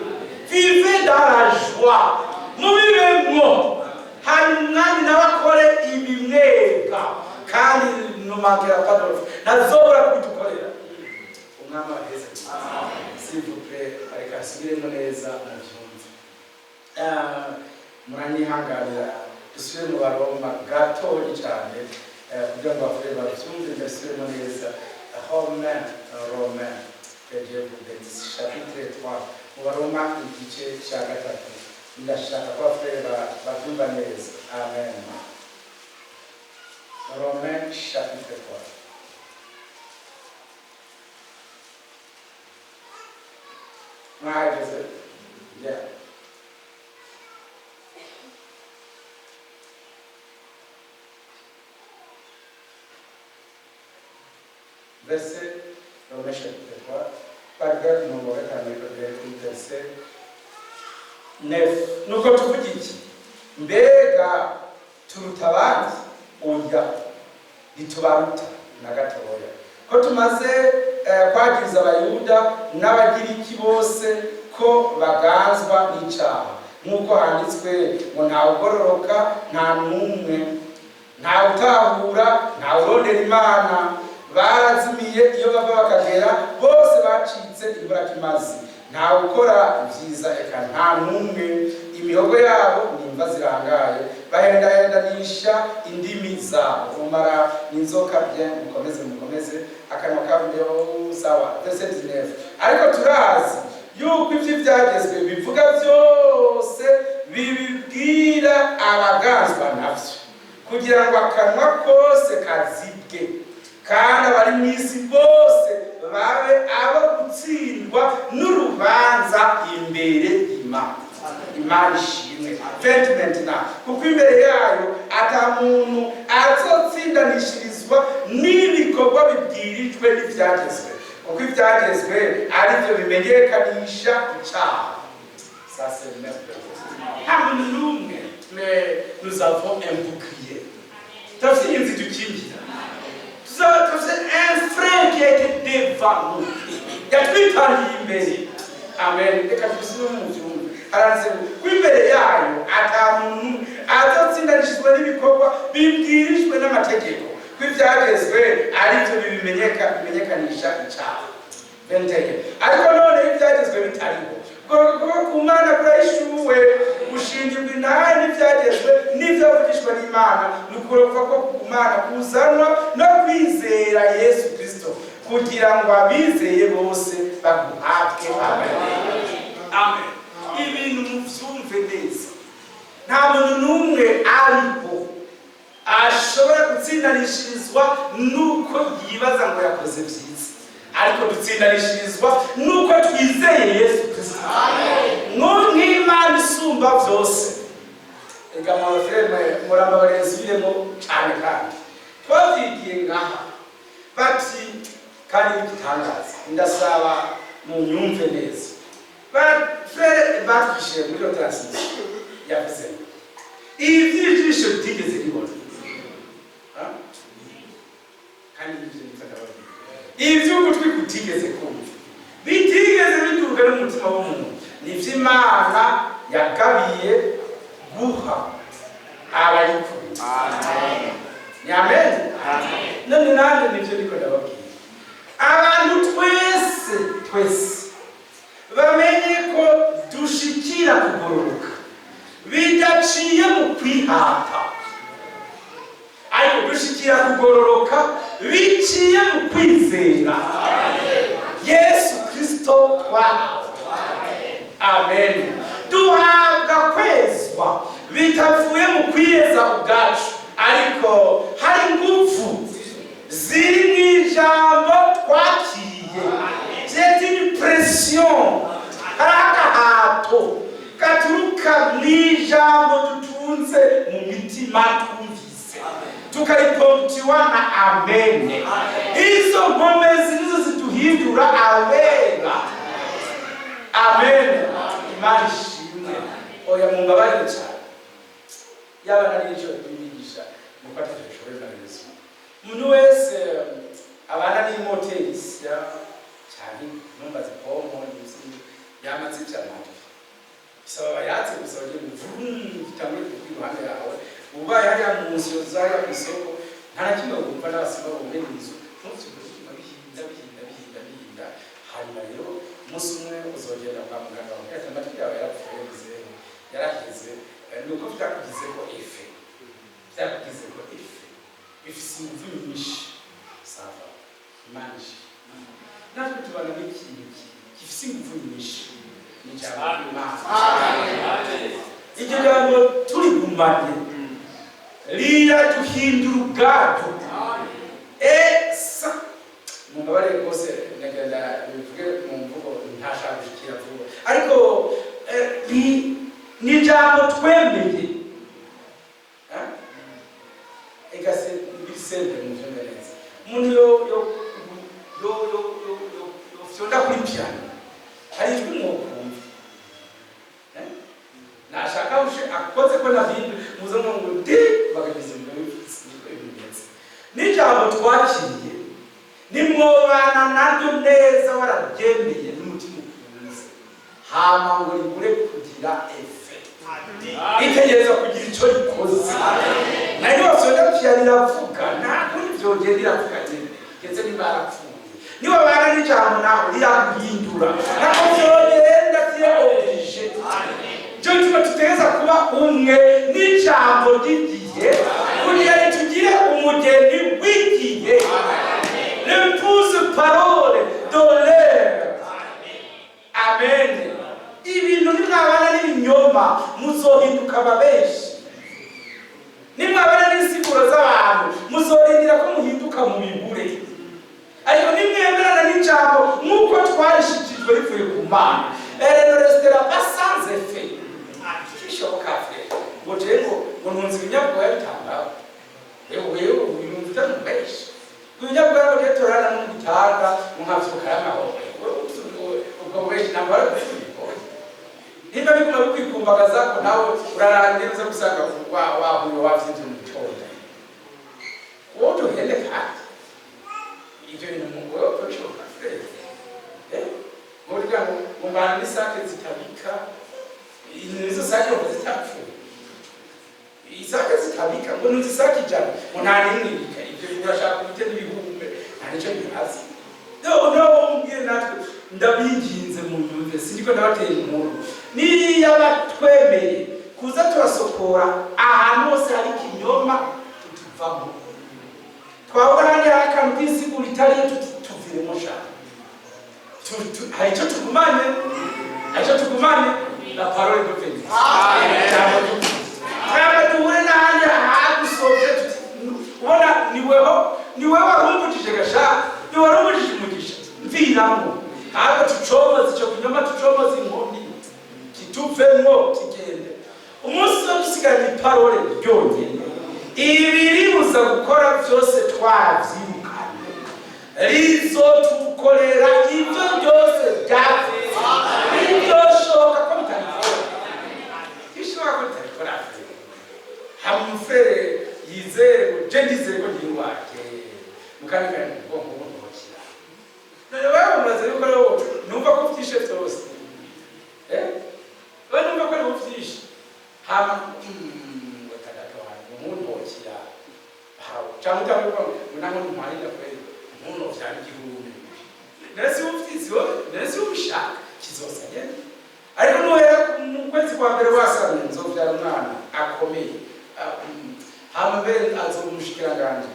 vivez dans la joie. Mubibemwo, hanyuma Umwami nawe akore ibimwega, kandi numangira padoro ntazobura kubidukorera. Umwami abaheze. S'il vous plaît, reka asubiremo neza mubyumve. Muranyihanganira dusubire mu Baroma gatoyi cyane, kugira ngo bavure babyumve, ndasubiremo neza. Romain, Romain, que Dieu vous bénisse. Chapitre 3, mu Baroma igice cya gatatu. Ndashaka ko abafurere babyumva neza. Amen. Romain chapitre 3. Mwahageze? Yeah. Verset, Romains chapitre 3, paragraphe mirongo gatanu kugera kuri verset 9. Nuko tuvuga iki? Mbega turuta abandi? Oya, ntitubaruta na gatoya. Ko tumaze kwagiriza Abayuda n'Abagiriki bose ko baganzwa n'icaha, nk'uko handitswe ngo: "Ntawe ugororoka, nta n'umwe, ntawe utahura, ntawe urondera Imana. Barazimiye iyo bava bakagera, bose bacitse imburakimazi. Ntawe ukora ibyiza, eka nta n'umwe. Imihogo yabo ni imva zirangaye, bahendahendanisha indimi zabo. Umara n'inzoka." Bien, mukomeze, mukomeze. Akanwa kabo, sawa. Verset 19: "Ariko turazi yuko ibyo ibyagezwe bivuga byose bibibwira abaganzwa navyo, kugira ngo akanwa kose kazibwe, kandi abari mu isi bose babe abo gutsindwa n'urubanza imbere y'Imana." Imana ishimwe. 20: "Kuko imbere yayo ata muntu azotsindanishirizwa n'ibikorwa bibwirijwe n'ibyagezwe, kuko ibyagezwe ari byo bimenyekanisha icyaha." Ça, c'est merveilleux. Nta muntu n'umwe. Mais nous avons un bouclier, turafite inzu dukingira, turafite un frère qui a été devant nous, yatwitangiye imbere. Amen. Reka tubisubire mu byumve. Haranditse ngo ko imbere yayo ata muntu azotsindanishizwa n'ibikorwa bibwirijwe n'amategeko, ko ibyagezwe ari byo bimenyekanisha icyaha. 21: "Ariko noneho ibyagezwe bitariho, kuba ku Mana kurahishuwe, gushingirwa intahe n'ibyagezwe n'ibyavugishwa n'Imana, ni ukurofa ko ku Mana kuzanwa no kwizera Yesu Kristo, kugira ngo abizeye bose baguhabwe." Amen, amen. Ibintu mubyumve neza. Nta muntu n'umwe ariho ashobora gutsindanishirizwa nuko yibaza ngo yakoze byiza, ariko dutsindanishirizwa nuko twizeye Yesu Kristo nk'Imana isumba byose. Reka mabafere murambabarire nsubiremo cyane, kandi twabyigiye ngaha bati, kandi n'igitangaza, ndasaba mu myumve neza. Frère batwishyuye muri iyo transmission, yavuze ngo ibi by'ijisho bitigeze ribona. Ha? Kandi nibyo nitwa ndababwira, iby'ugutwi kutigeze kumva, bitigeze biduga n'umutima w'umuntu, nibyo Imana yagabiye guha Abayikunda. Ni amen. None nanjye nivyo ndiko ndababwira. Abantu twese twese bamenye ko dushikira kugororoka bidaciye mu kwihata, ariko dushikira kugororoka biciye mu kwizera Yesu Kristo twahawe. Amen. Duhabwa kwezwa bitavuye mu kwiyeza ubwacu, ariko hari ingufu ziri mu ijambo twakiriye. C'est une pression, hari agahato gaturuka mu ijambo dutunze mu mitima, twumvise tukariponctuer na amen. Izo nkomezi nizo ziduhindura abera. Amen. Imana ishimwe. Oya, mumbabarire cyane, yaba nari icyo kubigisha nuko atacyo bishoboye na Yesu. Umuntu wese abana n'imoteri isya cyane, numva zipompo yamaze amatwi, bisaba bayatse gusa bagiye vum, gitangure kuvuga iruhande yawe. Ubaye hariya mu nzu zariya ku isoko, nta na kimwe wumva, n'abasima bumena inzu, ntuzigure, bihinda bihinda bihinda bihinda. Hanyuma rero umunsi umwe uzogenda kwa muganga, bakubwira ati: "Amatwi yawe yarapfuye, muzehe, yaraheze." Nuko byakugizeko effet, byakugizeko effet, bifise ingufu nyinshi. Ça va? Imana ishimwe. Natwe tubana n'ikintu gifise ingufu nyinshi, ni ijambo ry'Imana. Iryo jambo turigumanye riraduhindura ubwato. Esa mumbabarire rwose, ndagenda bivuge mu mvugo ntashaka gushikira vuba, ariko ni ijambo twemeye. Eh? Eka se bisente muvyumve neza. Umuntu yo fyonda kuri piano, hari ijwi mwokumva. Eh? Nashaka ushe akoze ko na vindi muze ngo di bakagize ibintu bifise, niko bimeze. N'ijambo twakiriye, nimwobana naryo neza, wararyemeye n'umutima ukunze, hama ngo rigure kugira effet, itegereza kugira ico rikoze. Nayo wafyonda piano iravuga, nta kundi vyogenda, iravuga nyene ndetse niba yarapfuye. Niba bana n'ijambo nawe riraguhindura, ntabwo vyogenda, t'es obligé. Cyo gituma tutegereza kuba umwe n'ijambo ry'igihe kugira ngo tugire umugeni w'igihe, l'épouse parole de l'heure. Amen. Ibintu nimwabana n'ibinyoma muzohinduka ababeshi, nimwabana n'insiguro z'abantu muzorindira ko muhinduka mu bibure. Ariko nimwemerana n'ijambo nk'uko twarishikijwe rivuye ku Mana, elle ne restera pas sans effet. Kishoboka frère ngo je ngo ntunze ibinyabwoya bitangabo? Wewe, wewe wiyumva utamubeshi ibinyabwoya, ngo je turarana mu gitanda ngo nkavyuka y'amahoro? Ubwo bubeshi ntabwo ari ubwo. Nimba biguma bikwikumbagaza ko nawe urarangira uza gusanga wahuye wavyinze mu gitondo, wowe duhende. Kandi ivyo bintu mu wewe bishoboka frère? Eh, burya ngo mbana n'isake zitabika, nizo sake ngo zitapfuye, isake zitabika, ngo nunze isake 100 ngo nta n'imwe ibika. Ivyo urashaka ubite n'ibihumbe, nta nico bihaza. No no mbwiye natwe, ndabinginze mu nyumve, sindiko ndabatera inkuru. Niyo batwemeye kuza turasokora ahantu hose hari ikinyoma, tutuvamo. Twabona ahandi hari akantu k'isigura itariyo, tuviremo sha. Hari icyo tugumanye, hari icyo tugumanye, la parole de vérité. Ijambo ry'ukuri. Twaba duhure n'ahandi hagusoje tuti: "Ubona niweho, niwewe warumbujije gasha, niwe warumbujije umugisha, mviramo." Ahubwo tucomoze icyo kinyoma, tucomoze inkoni, kituvemwo kigende. Umunsi wo dusigaranye iparole ryonyene, ibiribuza gukora byose twavyirukanye, rizotukorera ibyo byose byapfuye. Biryoshoka ko bitabikora, bishoboka ko bitabikora. Hamufere yizere ngo je ndizere ko ngiye iwaje mukandi kare mu bwonko buntokira. None wewe umaze yuko rero numva ko vyishe vyose, eh, wewe numva ko ari uvyishe, hama ngo tagato. Ntuzokira hawe cyangwa utavuga ngo naho ntwarira kweli ntuno vyara igihumbi. None si ufite wowe, none si ubishaka, kizoza nyene. Ariko nuhera mu kwezi kwa mbere wasamye, nzovyara umwana akomeye. Hama mbere azoba umushikiranganji.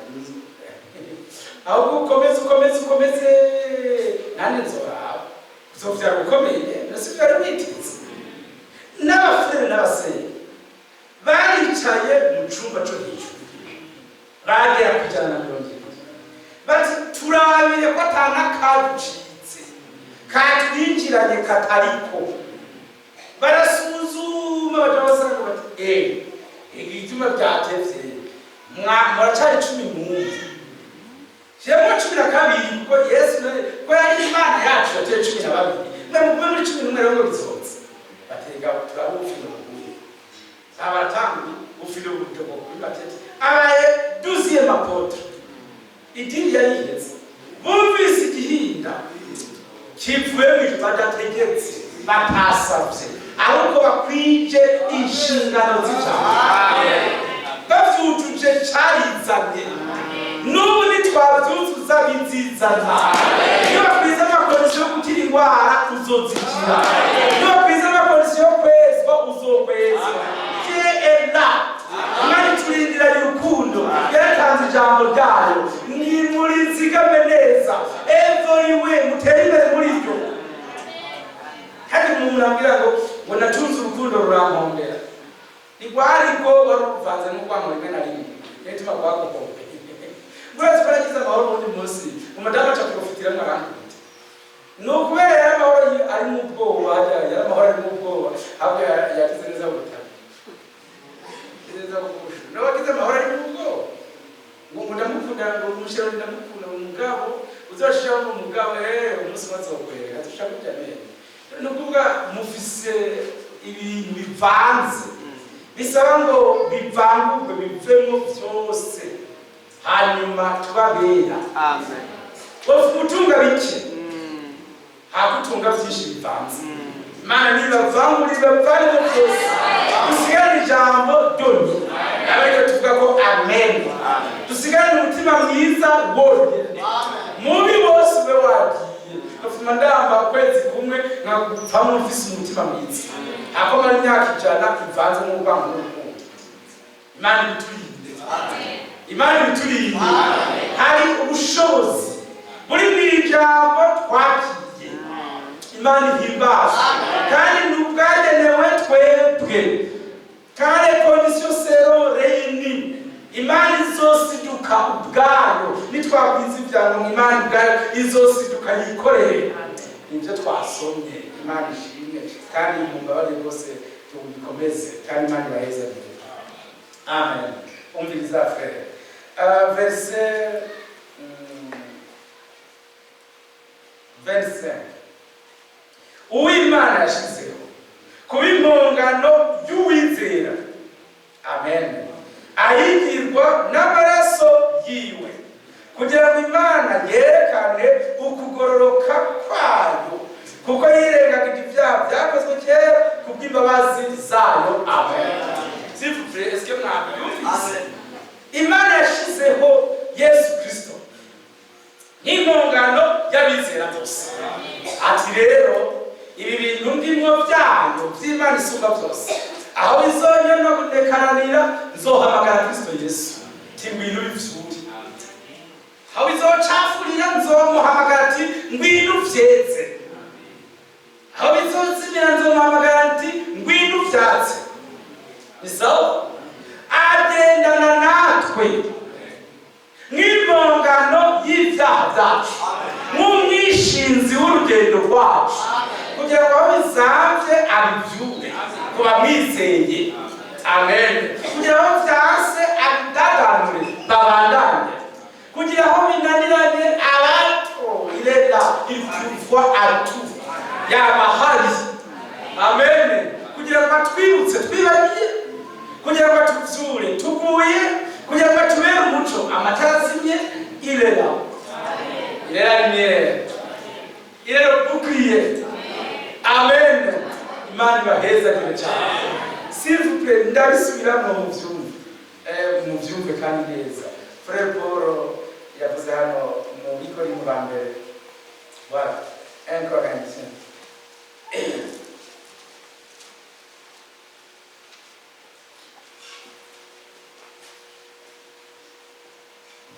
Ahubwo ukomeze, ukomeze, ukomeze, nande nzoraba uzovyara ukomeye. None si vyari witeze? N'abafurere n'abaseyi baricaye mu cumba co hejuru, bagera ku 170, bati: "Turabire ko ata n'akaducitse katwinjiranye katariko." Barasuzuma, baja basanga bati: "Igituma byatevye, muracari 11, shiramo 12, kuko Yesu nawe ko yari Imana yacu yateye 12, mwe mugume muri 11 rero ngo bizoze." Batega turabufina buguye abatangi ufile ubudogo kuri batete abaye 12e apôtre. Idini yari iheze. Bumvise igihinda kivuye mu ijuru, badategetse, batasavye, ahubwo bakwije inshingano z'ijambo, bavyujuje, carizanye. N'ubu nitwavyuzuza bizizana. Iyo bakwiza ama conditions yo gukira indwara, uzozikira. Iyo bakwiza ama conditions yo kwezwa, uzokwezwa. Là Imana iturindiranye urukundo, yaratanze ijambo ryayo, nimurizigame neza, everywhere mutere imbere muri ryo. Kandi umuntu ambwira ngo natunze urukundo rurampombera, ntigwariko wari uruvanze n'urwango rimwe na rimwe, niyo rwaguhombeye. Murazi ko nagize amahoro uwundi munsi, umudamu aca kurufitiramwo arankubita. Ni ukubera yari amahoro ari mu bwoba, yari amahoro ari mu bwoba, ahubwo yagize neza butaka neza bugusha nawe wagize amahoro ari mu bwoba, ngo ndamukunda, ngo umushyira, ndamukunda, ngo mugabo uzoshiraho, ngo mugabo umunsi umwe azokwereka tushaka kurya amenyo. Ni ukuvuga mufise ibintu bivanze, bisaba ngo bivangurwe, bivemo byose, hanyuma tubabera. Amen. Wowe utunga bike, hakutunga byinshi bivanze. Imana nibavangura, ibavanemo byose, dusigarane ijambo ryonyine, abariko tuvuga ko amen. Dusigarane umutima mwiza wonyine, mubi wose ube wagiye. Gafuma ndamba ukwezi kumwe nkagupfamwo mfise umutima mwiza, hakomara imyaka 100 ivanze n'urwango n'urukundo. Imana ibiturinde, Imana ibiturinde. Hari ubushobozi buri mu ijambo twakiye. Imana ihimbazwe, kandi ni ubwagenewe twebwe. Kandi conditions seront réunies, Imana izosiduka ubwayo. Nitwakwiza ibyangombwa, Imana ubwayo izosiduka yikorere nibyo twasomye. Imana ishimwe, kandi mumbabarire rwose, tubikomeze, kandi Imana ibahezagire. Amen. Umviriza frère, verset 25: "Uw'Imana yashizeho kuba impongano y'uwizera, amen, ahigirwa n'amaraso yiwe, kugira ngo Imana yerekane ukugororoka kwayo, kuko yirengagije ibyaha byakozwe kera kubw'imbabazi zayo." Amen. S'il vous plaît, est-ce que mwabyumvise? Imana yashizeho Yesu Kristo nk'impongano y'abizera bose. Ati rero ibi bintu ndimwo byanyu by'Imana isumba byose, aho bizonyonekananira, nzohamagara Kristo Yesu ti: "Ngwino ubivyure." Aho bizocafurira, nzomuhamagara ati: "Ngwino uvyeze." Aho bizozimira, nzomuhamagara ati: "Ngwino uvyatse." Ni sawa, agendana natwe nk'impongano y'ibyaha byacu, nk'umwishinzi w'urugendo rwacu, kugira ngo aho bizamvye abivyure ku bamwizeye. Amen. Kugira aho vyanse abidaganure babandanye, kugira aho binaniranye abato irera ivuvwa atu yaba hari. Amen. Kugira ngo atwibutse twibagiye, kugira ngo atuvyure tuguye, kugira ngo atubere umuco amatara azimye. Irera, irera lumière, irera bouclier. Amen. Imana ibahezagire cyane. S'il vous plaît, ndabisubiramo mu vyumve. Mubyumve kandi neza. Frère Paul yavuze hano mu Bikorinto ba mbere, voilà, 1 Corinthiens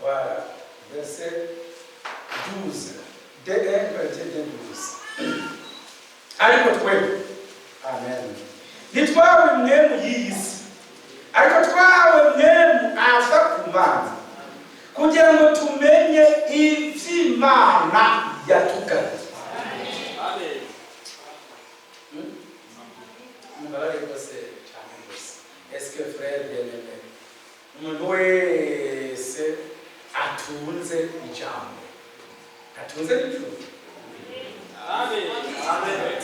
voilà, verset 12, 1 Corinthiens 2, 12. Ariko twebwe, amen, ntitwawe mpwemu y'iyi si, ariko twahawe mpwemu ava ku Mana, kugira ngo tumenye ivy'Imana yatugabiye. Mumbabarire rwose cyane rwose. Est-ce que, frère bien-aimé, umuntu wese atunze ijambo atunze n'ijuru?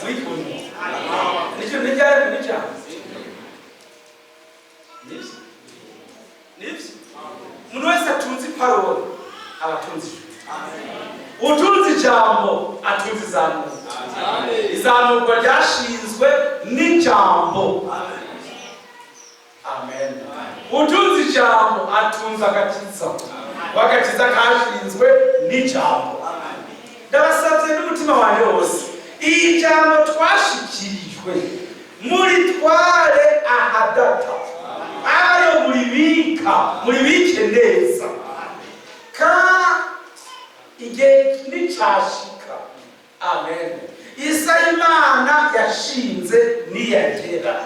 Mwikunde nicyo ntiryari n'ijambo. Nibyo, nibyo. Umuntu wese atunze iparole aba atunze ijuru. Utunze ijambo atunze izamurwa. Izamurwa ryashinzwe n'ijambo. Amen. Utunze ijambo atunze agakiza. Agakiza kashinzwe n'ijambo. Ndabasabye n'umutima wanjye wose, iyi jambo twashikirijwe muritware ahadata, ayo muribika, muribike neza, ka igihe nicashika, amen, isa Imana yashinze niyagera,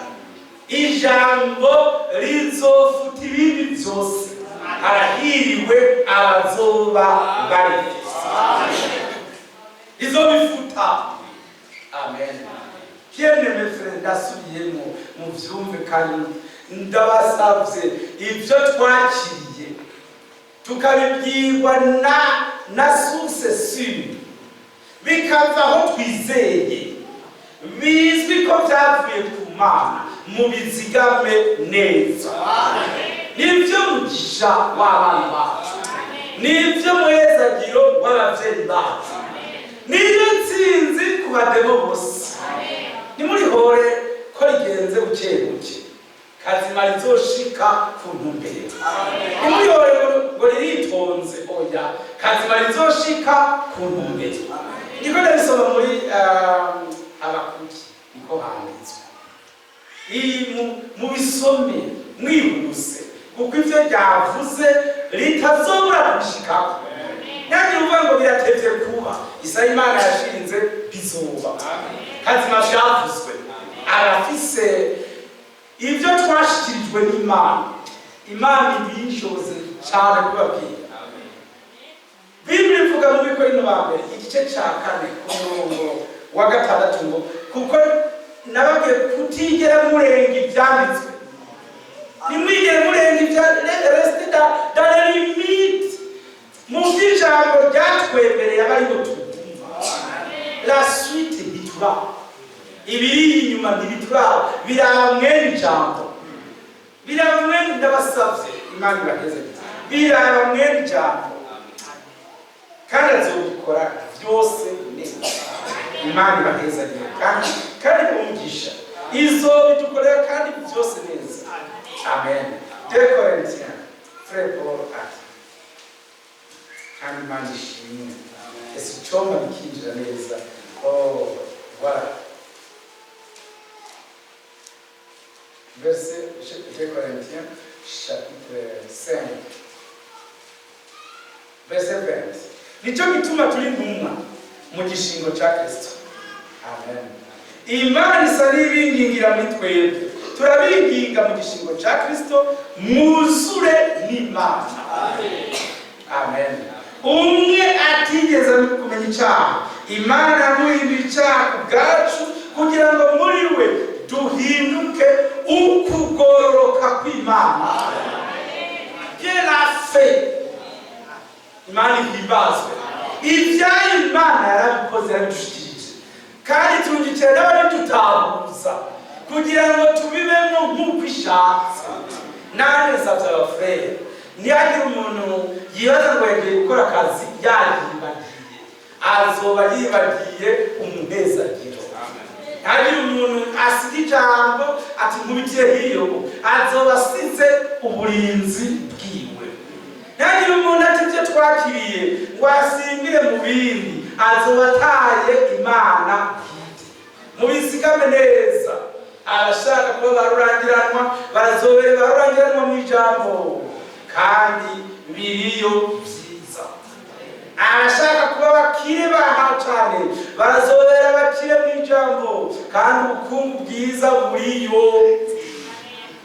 ijambo rizofuta ibindi byose. Harahiriwe abazoba barifise. Izobifuta. Amen. Bien-aimé frère, ndasubiyemo, muvyumve kandi ndabasavye, ibyo twakiriye tukabibwirwa na source sûre, bikava aho twizeye, bizwi ko byavuye ku Mana, mubizigame neza. Nibyo mugisha w'abana bacu, nibyo muhezagiro w'abavyeyi bacu, niyo ntsinzi ku bademo bose. Ntimurihore ko rigenze buke buke, kazima rizoshika ku ntumbero. Ntimurihore ngo riritonze, oya, kazima rizoshika ku ntumbero. Niko ndabisoma muri Abakuki, niko handitswe. Iyi mubisome mwihuse, kuko ivyo ryavuze ritazobura kubishikako. Ntihagire uvuga ngo biratevye kuba. Isaha Imana yashinze bizoba. Kazima vyavuzwe arafise ibyo twashikirijwe n'Imana. Imana ibinshoze cyane kubabwira. Bibiri ivuga mu Bikorinto ba mbere igice cya 4 ku murongo wa 6 ngo: "Kuko nababwiye kutigera murenga ibyanditswe." Ntimwigere murenga ibyanditswe, restez dans les limites, mu by'ijambo ryatwemereye aba ariko tuguma. La suite ntituraba, ibiri inyuma ntibituraba, biraba mwene ijambo, biraba mwene. Ndabasavye, Imana ibaheze, biraba mwene ijambo, kandi azobikora byose neza. Imana ibahezagire kandi umugisha, izobidukorera kandi byose neza. Amen. 2 Corinthiens, frère Paul ati, kandi Imana ishimwe, ese icyomba bikinjira neza. Oh, voilà, verset 2 Corinthiens chapitre 5 verset 20: "Nicyo gituma turi intumwa mu gishingo cya Kristo." Amen. Imana isa n'ibingingira muri twebwe, turabinginga mu gishingo cya Kristo, mwuzure n'Imana. Amen. Umwe atigeze kumenya icyaha, Imana yamuhinduye icyaha ku bwacu, kugira ngo muri we duhinduke ukugororoka kw'Imana. Dieu l'a fait. Imana ihimbazwe. Ibyayo Imana yarabikoze, yarabidushyikirije, kandi turungikira n'ababidutahuza kugira ngo tubibemo nk'uko ishatse. Nanjye nsabye abafurere, ntihagire umuntu yibaza ngo yagiye gukora akazi yayibagiye, azoba yibagiye umuhezagiro. Ntihagire umuntu asiga ijambo ati: "Nkubitiye hiyo," azoba asize. Uburinzi bwiwe. Ntihagire umuntu ati ibyo twakiriye ngo asimbire mu bindi, azoba ataye Imana bwite. Mubizigame neza. Abashaka kuba barurangiranwa barazobere barurangiranwa mu ijambo, kandi biriyo byiza. Abashaka kuba bakire baha cyane barazobera bakire mu ijambo, kandi ubukungu bwiza buriyo.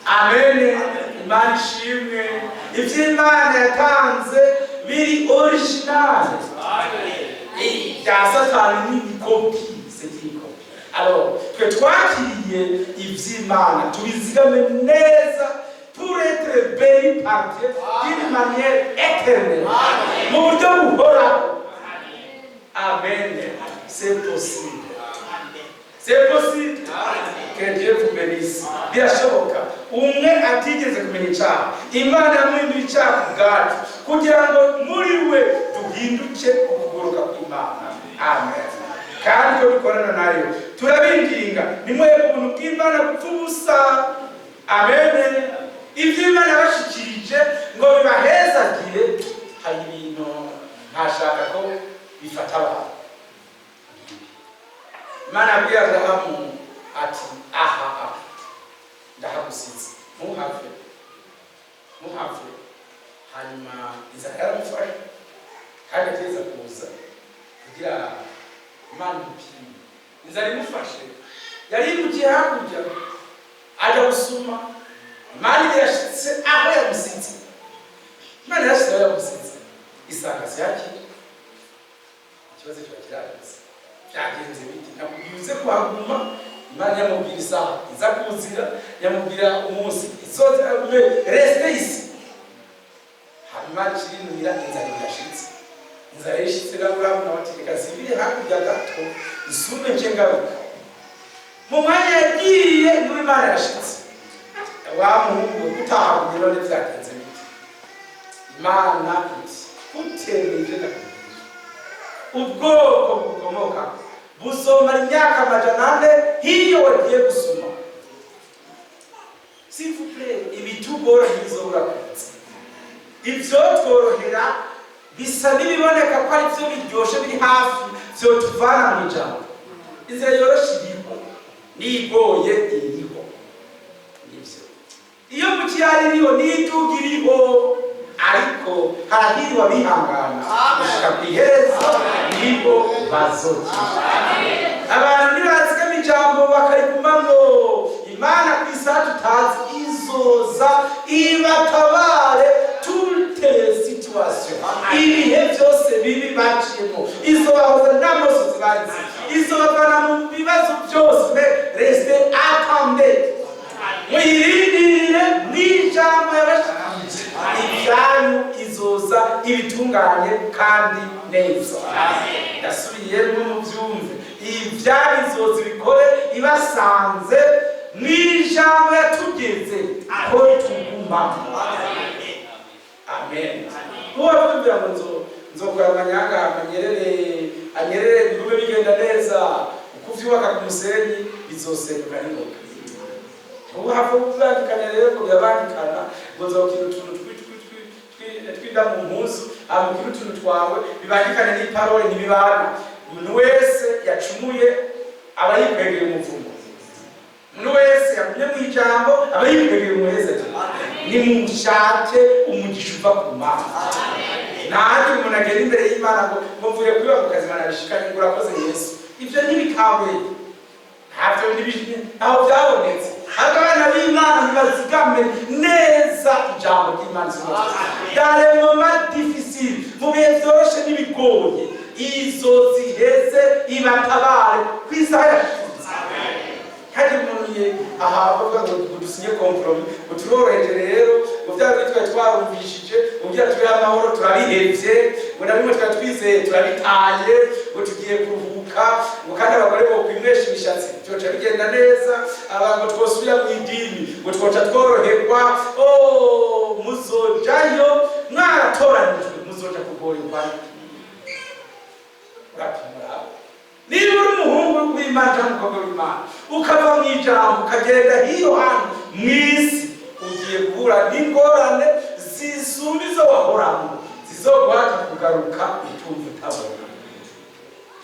Amen. Imana ishimwe. Ibyo Imana yatanze biri original, bya Satani ni copie, c'est une copie. Alors twe twakiriye iby'Imana, tubizigame neza pour être béni par Dieu d'une manière éternelle, mu buryo buhoraho. Amen. C'est possible, c'est possible. Que Dieu vous bénisse. Birashoboka. Umwe atigeze kumenya icyaha, Imana yamuhinduye icyaha ku bwacu, kugira ngo muri we duhinduke ukugoroka kw'Imana. Amen. Kandi ko dukorana nayo, turabinginga nimwebwe ubuntu bw'Imana gupfa ubusa. Amen. Ibyo Imana yabashikirije ngo bibahezagire, hari ibintu ntashaka ko bifata abantu. Imana yabwiye Aburahamu ati: "Aha, aha ndahagusize, ntuhave, ntuhave." Hanyuma inzara yaramufashe, kandi ateza kuza kugira Imana imupime. Inzara imufashe, yari yimukiye hakurya ajya gusuma. Imana irashitse aho yamusize, Imana irashitse aho yamusize, isanga siyakira. Ikibazo kiba kirageze. Byagenze biti? Nakubwiye uze kuhaguma. Imana yamubwira isaha iza kuzira, yamubwira umunsi izoza. Reste ici. Hanyuma ikirinumira, inzara irashitse. Inzara yishitse, Aburahamu nawe ati: "Reka zibire hakurya gato, isume nce ngaruka." Mu mwanya yagiye niwe Imana yashitse. Wa muhungu, kutahagumye none byagenze bite? Imana iti: "Kutemeye ibyo ndakubwira, ubwoko bukomoka buzomara imyaka 400 hiyo wagiye gusoma." S'il vous plaît, ibitugora ntibizobura kuza. Ibyo tworohera bisa n'ibiboneka ko ari byo biryoshe, biri hafi, vyotuvana mu ijambo. Inzira yoroshe iriho, n'igoye iriho. Nivyo, iyo mu kiyari iriho, n'iduga iriho, ariko harahiriwe abihangana gushika ku iherezo, nibo bazokira. Abantu ntibazigama ijambo bakarigumamwo, Imana ku isaha tutazi izoza ibatabare. Toutes les situations, ibihe byose bibi baciyemo, izobahoza n'amosozi barize, izobavana mu bibazo byose. Mais restez, attendez, muyirindirire mw'ijambo yabashikirije. Ibyanyu izoza ibitunganye kandi neza. Ndasubiyemo mubyumve: ibyanyu izoza ibikore ibasanze mw'ijambo yatugeze ko tugumamo. Amen. Uwo kugira ngo nzokora amanyanga anyerere, anyerere, bigume bigenda neza. Uko uvyubaka ku musenyi, bizosenyuka n'ingoga. Ubu hapfa kubangikana rero, ngo birabangikana, ngo nzokira utuntu twinda mu mpuzu, amukira utuntu twawe bibangikane n'i parole. Ntibibana. Umuntu wese yacumuye aba yikwegeye umuvumo, umuntu wese yagumye mu ijambo aba yikwegeye umuhezagiro. Nimushake umugisha uva ku Mana. Ntabwo umuntu agenda imbere y'Imana ngo mvuye kuri ako kazi, Imana yabishikanye, ngo urakoze Yesu. Ibyo ntibikawe, ntabyo, ntaho byabonetse. Ariko abana b'Imana ntibazigame neza ijambo ry'Imana. Dans les moments difficiles, mu bihe byoroshe n'ibigoye, izo ziheze ibatabare ku isaha yashize. Hari umuntu ye aha bavuga ngo dusinye compromis, ngo turoroheje rero, ngo bya bindi twari twarumvishije ugira tube amahoro turabihevye, ngo na bimwe twari twizeye turabitaye, ngo tugiye kuruhuka, ngo kandi abagore bo kwimwesha imishatsi byoca bigenda neza, abantu twosubira mu idini, ngo twoca tworoherwa. Oh, muzojayo mwaratoranijwe, muzoja kugorerwa. Urapimura niba uri umuhungu w'Imana cyangwa umukobwa w'Imana, ukava mu ijambo ukagenda hiyo hantu mu isi, ugiye Ugiye guhura n'ingorane zisumba izo wahoramo, zizoguhata kugaruka utumva utabona.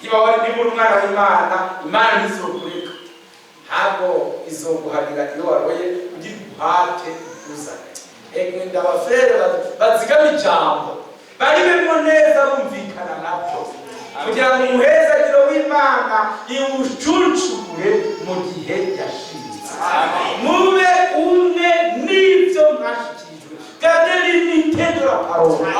Niba wari, niba uri umwana w'Imana, Imana ntizokureka, ntabwo izoguharira iyo waroye kugira iguhate ikuzane. Egenda abafrères bazigama ijambo, baribemo neza, bumvikana nabyo, kugira ngo umuhezagiro w'Imana iwucuncure mu gihe yashinze. Mube umwe n'ibyo mwashyikirijwe. Gardez l'unité de la parole.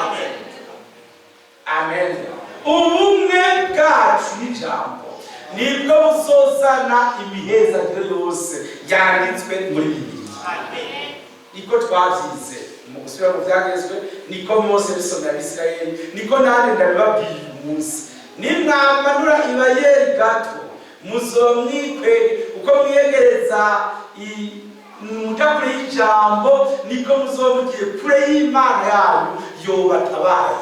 Amen. Ubumwe bwacu n'ijambo nibwo buzozana imihezagiro yose yanditswe muri Bibiliya. Niko twabyize mu gusubira mu byagezwe, niko Mose bisomera Abisirayeli, niko nanjye ndabibabwiye uyu munsi. Nimwamanura ibarrière gato, muzomwikwe uko mwiyegereza muja kure y'ijambo, niko muzoba mugiye kure y'Imana yanyu yobatabaye.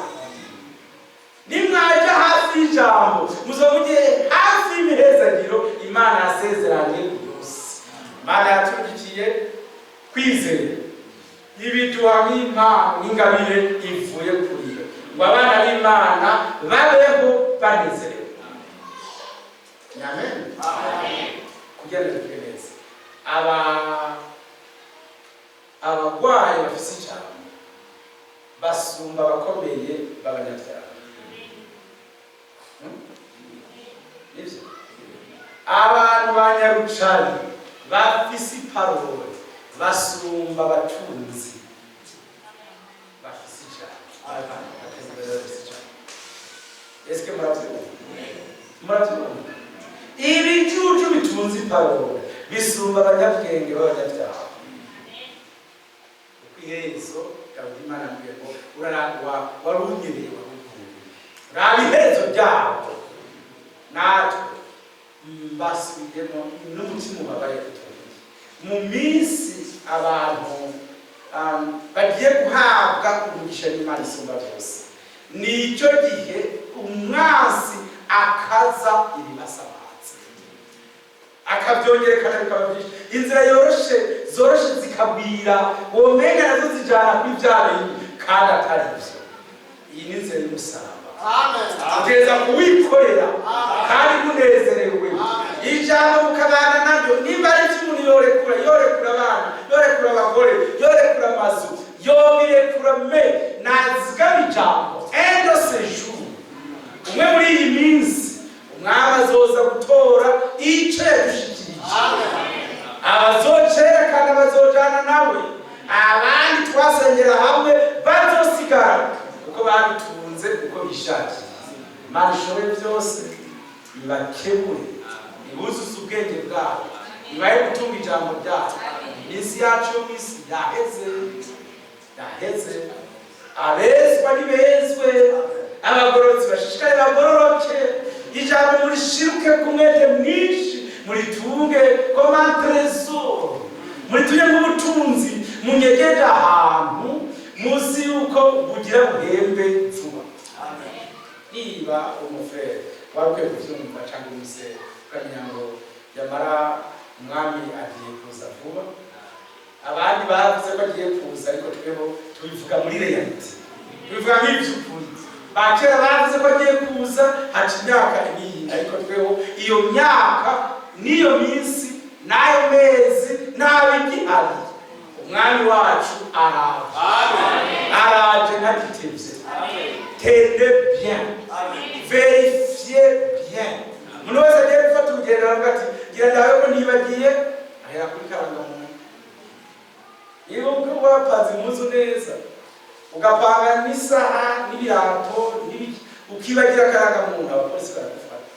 Nimwajya hafi y'ijambo, muzoba mugiye hafi y'imihezagiro Imana yasezeranye yose. Imana yatugikiye kwizera, ibiduha nk'impano, nk'ingabire ivuye kuri yo, ngo abana b'Imana babeho banezerewe. Amen. Kugira ngo tuvuge neza, abagwayi bafise ijambo basumba abakomeye b'abanyabyaha. Nivyo, abantu ba nyarucari bafise iparole basumba abatunzi bafise ijambo. Bafise ijambo. Eske muravyumva? Muravyumva? Ibicucu bitunze iparole bisumba abanyabwenge b'abanyabyaha. Kuko iherezo, Dawidi, Imana yambwiye ngo urarangwa, warunyemereye, warukunye, raba iherezo ryabo. Natwe mbasubiyemo n'umutima ubabaye utuye mu minsi abantu bagiye guhabwa umugisha n'Imana isumba byose, nicyo gihe umwansi akaza ibibasabatse, akabyongerekana bikaba byinshi. Inzira yoroshe zoroshe zikagwira, womenga nazo zijana kuri bya bindi kandi atari byo. Iyi ni inzira y'umusaraba. Ugeza kuwikorera kandi munezerewe, ijambo mukabana naryo. Nimba ari ibyo umuntu yorekura, yorekura abana, yorekura abagore, yorekura amazu, yobirekura, me nazigama ijambo. Un de ces jours, umwe muri iyi minsi, umwami azoza gutora icyo yadushikirije. Abazocerekana bazojana nawe, abandi twasengera hamwe bazosigara kuko babitunze uko bishakiye. Imana ishoboye byose ibakebure, ibuzuze ubwenge bwabo, ibahe gutunga ijambo ryayo. Iminsi yacu yo mu isi yaheze, yaheze. Abezwa nibezwe, abagororotsi bashishikare bagororoke. Ijambo murishiruke ku mwete mwinshi, muritunge comme un trésor, muritunge nk'ubutunzi munyegeje ahantu muzi yuko bugira buhembe vuba. Niba umufrère wari ukwiye kuvyumva cyangwa umusere, ukamenya ngo yamara umwami agiye kuza vuba. Abandi bavuze ko agiye kuza, ariko twebo tubivuga muri réalité, tubivuga nk'ivy'ukuri. Bakera bavuze ko agiye kuza, haca imyaka ibiri, ariko tweho iyo myaka n'iyo minsi n'ayo mezi ntabigihari. Umwami wacu araje, araje ntagitevye. Tenez bien, vérifiez bien. Umuntu wese agiye gufata urugendo aravuga ati: "Gira ndawe ko nibagiye." Ahera kuri karangamuntu. Niba uko wapanze impuzu neza, ugapanga n'isaha n'ibirato n'ibiki, ukibagira akarangamuntu, abapolisi baragufata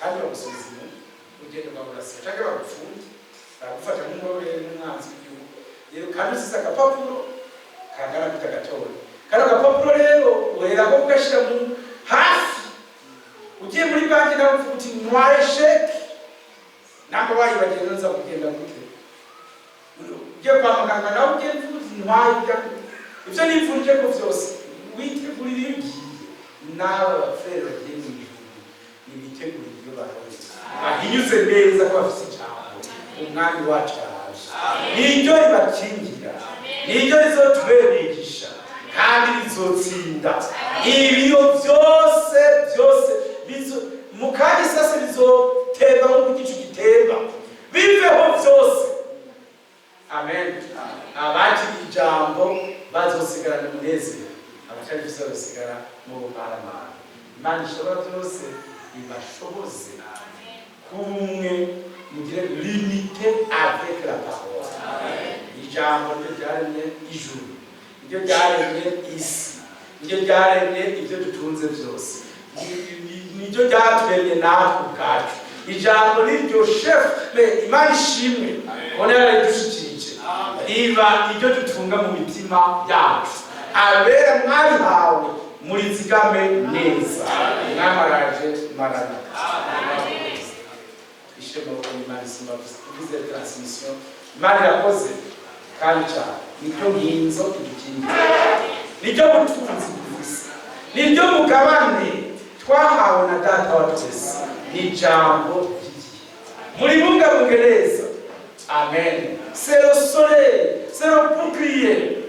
kandi bagusubiza inyuma, urugendo rwawe rurasiba cyangwa bagufunge, baragufata nk'umubere n'umwanzi w'igihugu. Rero kandi usize agapapuro kangana gutya gatoya, kano gapapuro rero uherako ugashyira mu hafi. Ugiye muri banki nawe uvuga uti: "Ntwaye chèque." Ntabwo wayibagiye, nza kugenda gute? Ugiye kwa muganga nawe ugenda uvuga uti: "Ntwaye ibyo nipfurije." Ko byose witegurira iyo ugiye. N'aba bafrères bagiye mu ijuru nibitegurire iyo baroye, bahinyuze neza ko bafite ijambo. Umwami wacu araje, niryo ribakingira. Niryo rizotubera kandi rizotsinda ibiyo byose byose mu kandi sase bizotemba nk'uko igicu gitemba, biveho byose. Amen. Abakiriye ijambo bazosigarana umunezero, abatarifise bazosigara mu bumaramara. Imana ishobora byose ibashoboze kuba umwe, mugire l'unité avec la parole. Ijambo niryo ryaremye ijuru, niryo ryaremye isi, niryo ryaremye ibyo dutunze byose, niryo ryaturemye natwe ubwacu. Ijambo niryo chef. Mais Imana ishimwe kubona yaradushikirije, riba iryo dutunga mu mitima yacu. Abera mwarihawe, murizigame neza. Mwamaraje maranatha. Twishyire mu maboko y'Imana isumba tugize transmission. Imana irakoze kandi cyane. Niryo nkinzo idukingira, niryo butunzi dufise, niryo mugabane twahawe na Data wa twese, ni ijambo ry'igihe. Muribungabunge neza. Amen. C'est le soleil, c'est le bouclier,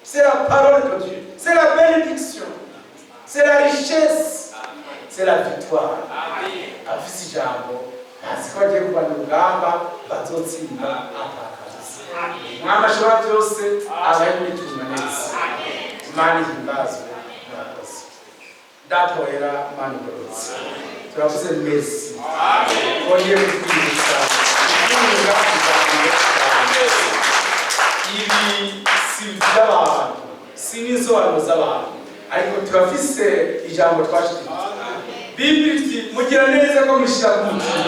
c'est la parole de Dieu, c'est la bénédiction, c'est la richesse, c'est la victoire. Abafise ijambo bazi ko bagiye kurwana urugamba, bazotsinda atakabuze. Umwami ashobora byose abaye mwitunga neza. Imana ihimbazwe. Murakoze. Data wera, Imana igororotse, turavuze merci kongeye kutwibutsa gutunga ijambo ryawe. Ibi si iby'abantu, si n'insobanuro z'abantu, ariko turafise ijambo twashikirije. Bibiri iti: "Mugira neza ko mushyira ku mutima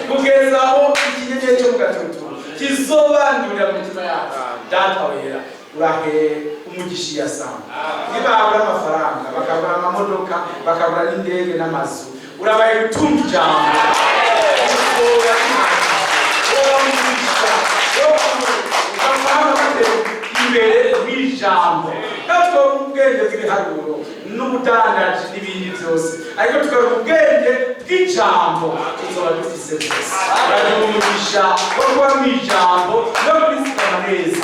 kugeza aho ikinyenyeri cyo mu gatutu kizobandurira mu mitima yacu." Data wera, urahe umugisha iyasanga nibabura amafaranga, bakabura amamodoka, bakabura n'indege n'amazu, urabaye gutunga ijambo. Uzoba umugisha ukamwama imbere w'ijambo. Natwe ubwenge bw'ibiharuro n'ubudandaji n'ibindi byose, ariko tukaronka ubwenge bw'ijambo, tuzoba dufise byose. Uragira umugisha wo kuba mu ijambo no kurizigama neza.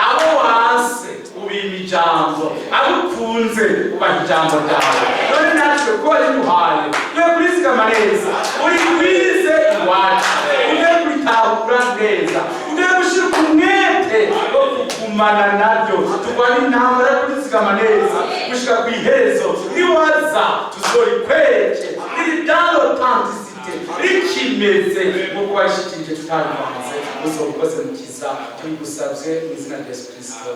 Abo wanse ubima ijambo, abo ukunze ubaha ijambo ryawe. None natwe ko wariduhaye, twe kurizigama neza, urigwize iwacu, ugiye kuritahura neza, ugiye gushyira umwete wo kugumana naryo, turwana intambara yo kurizigama neza gushika ku iherezo. Niwaza tuzorikwereke riri dans l'authenticité, rikimeze nk'uko washikirije tutabivanze. Uzoba ukoze, Mukiza. Tubigusabye mu izina rya Yesu Kristo.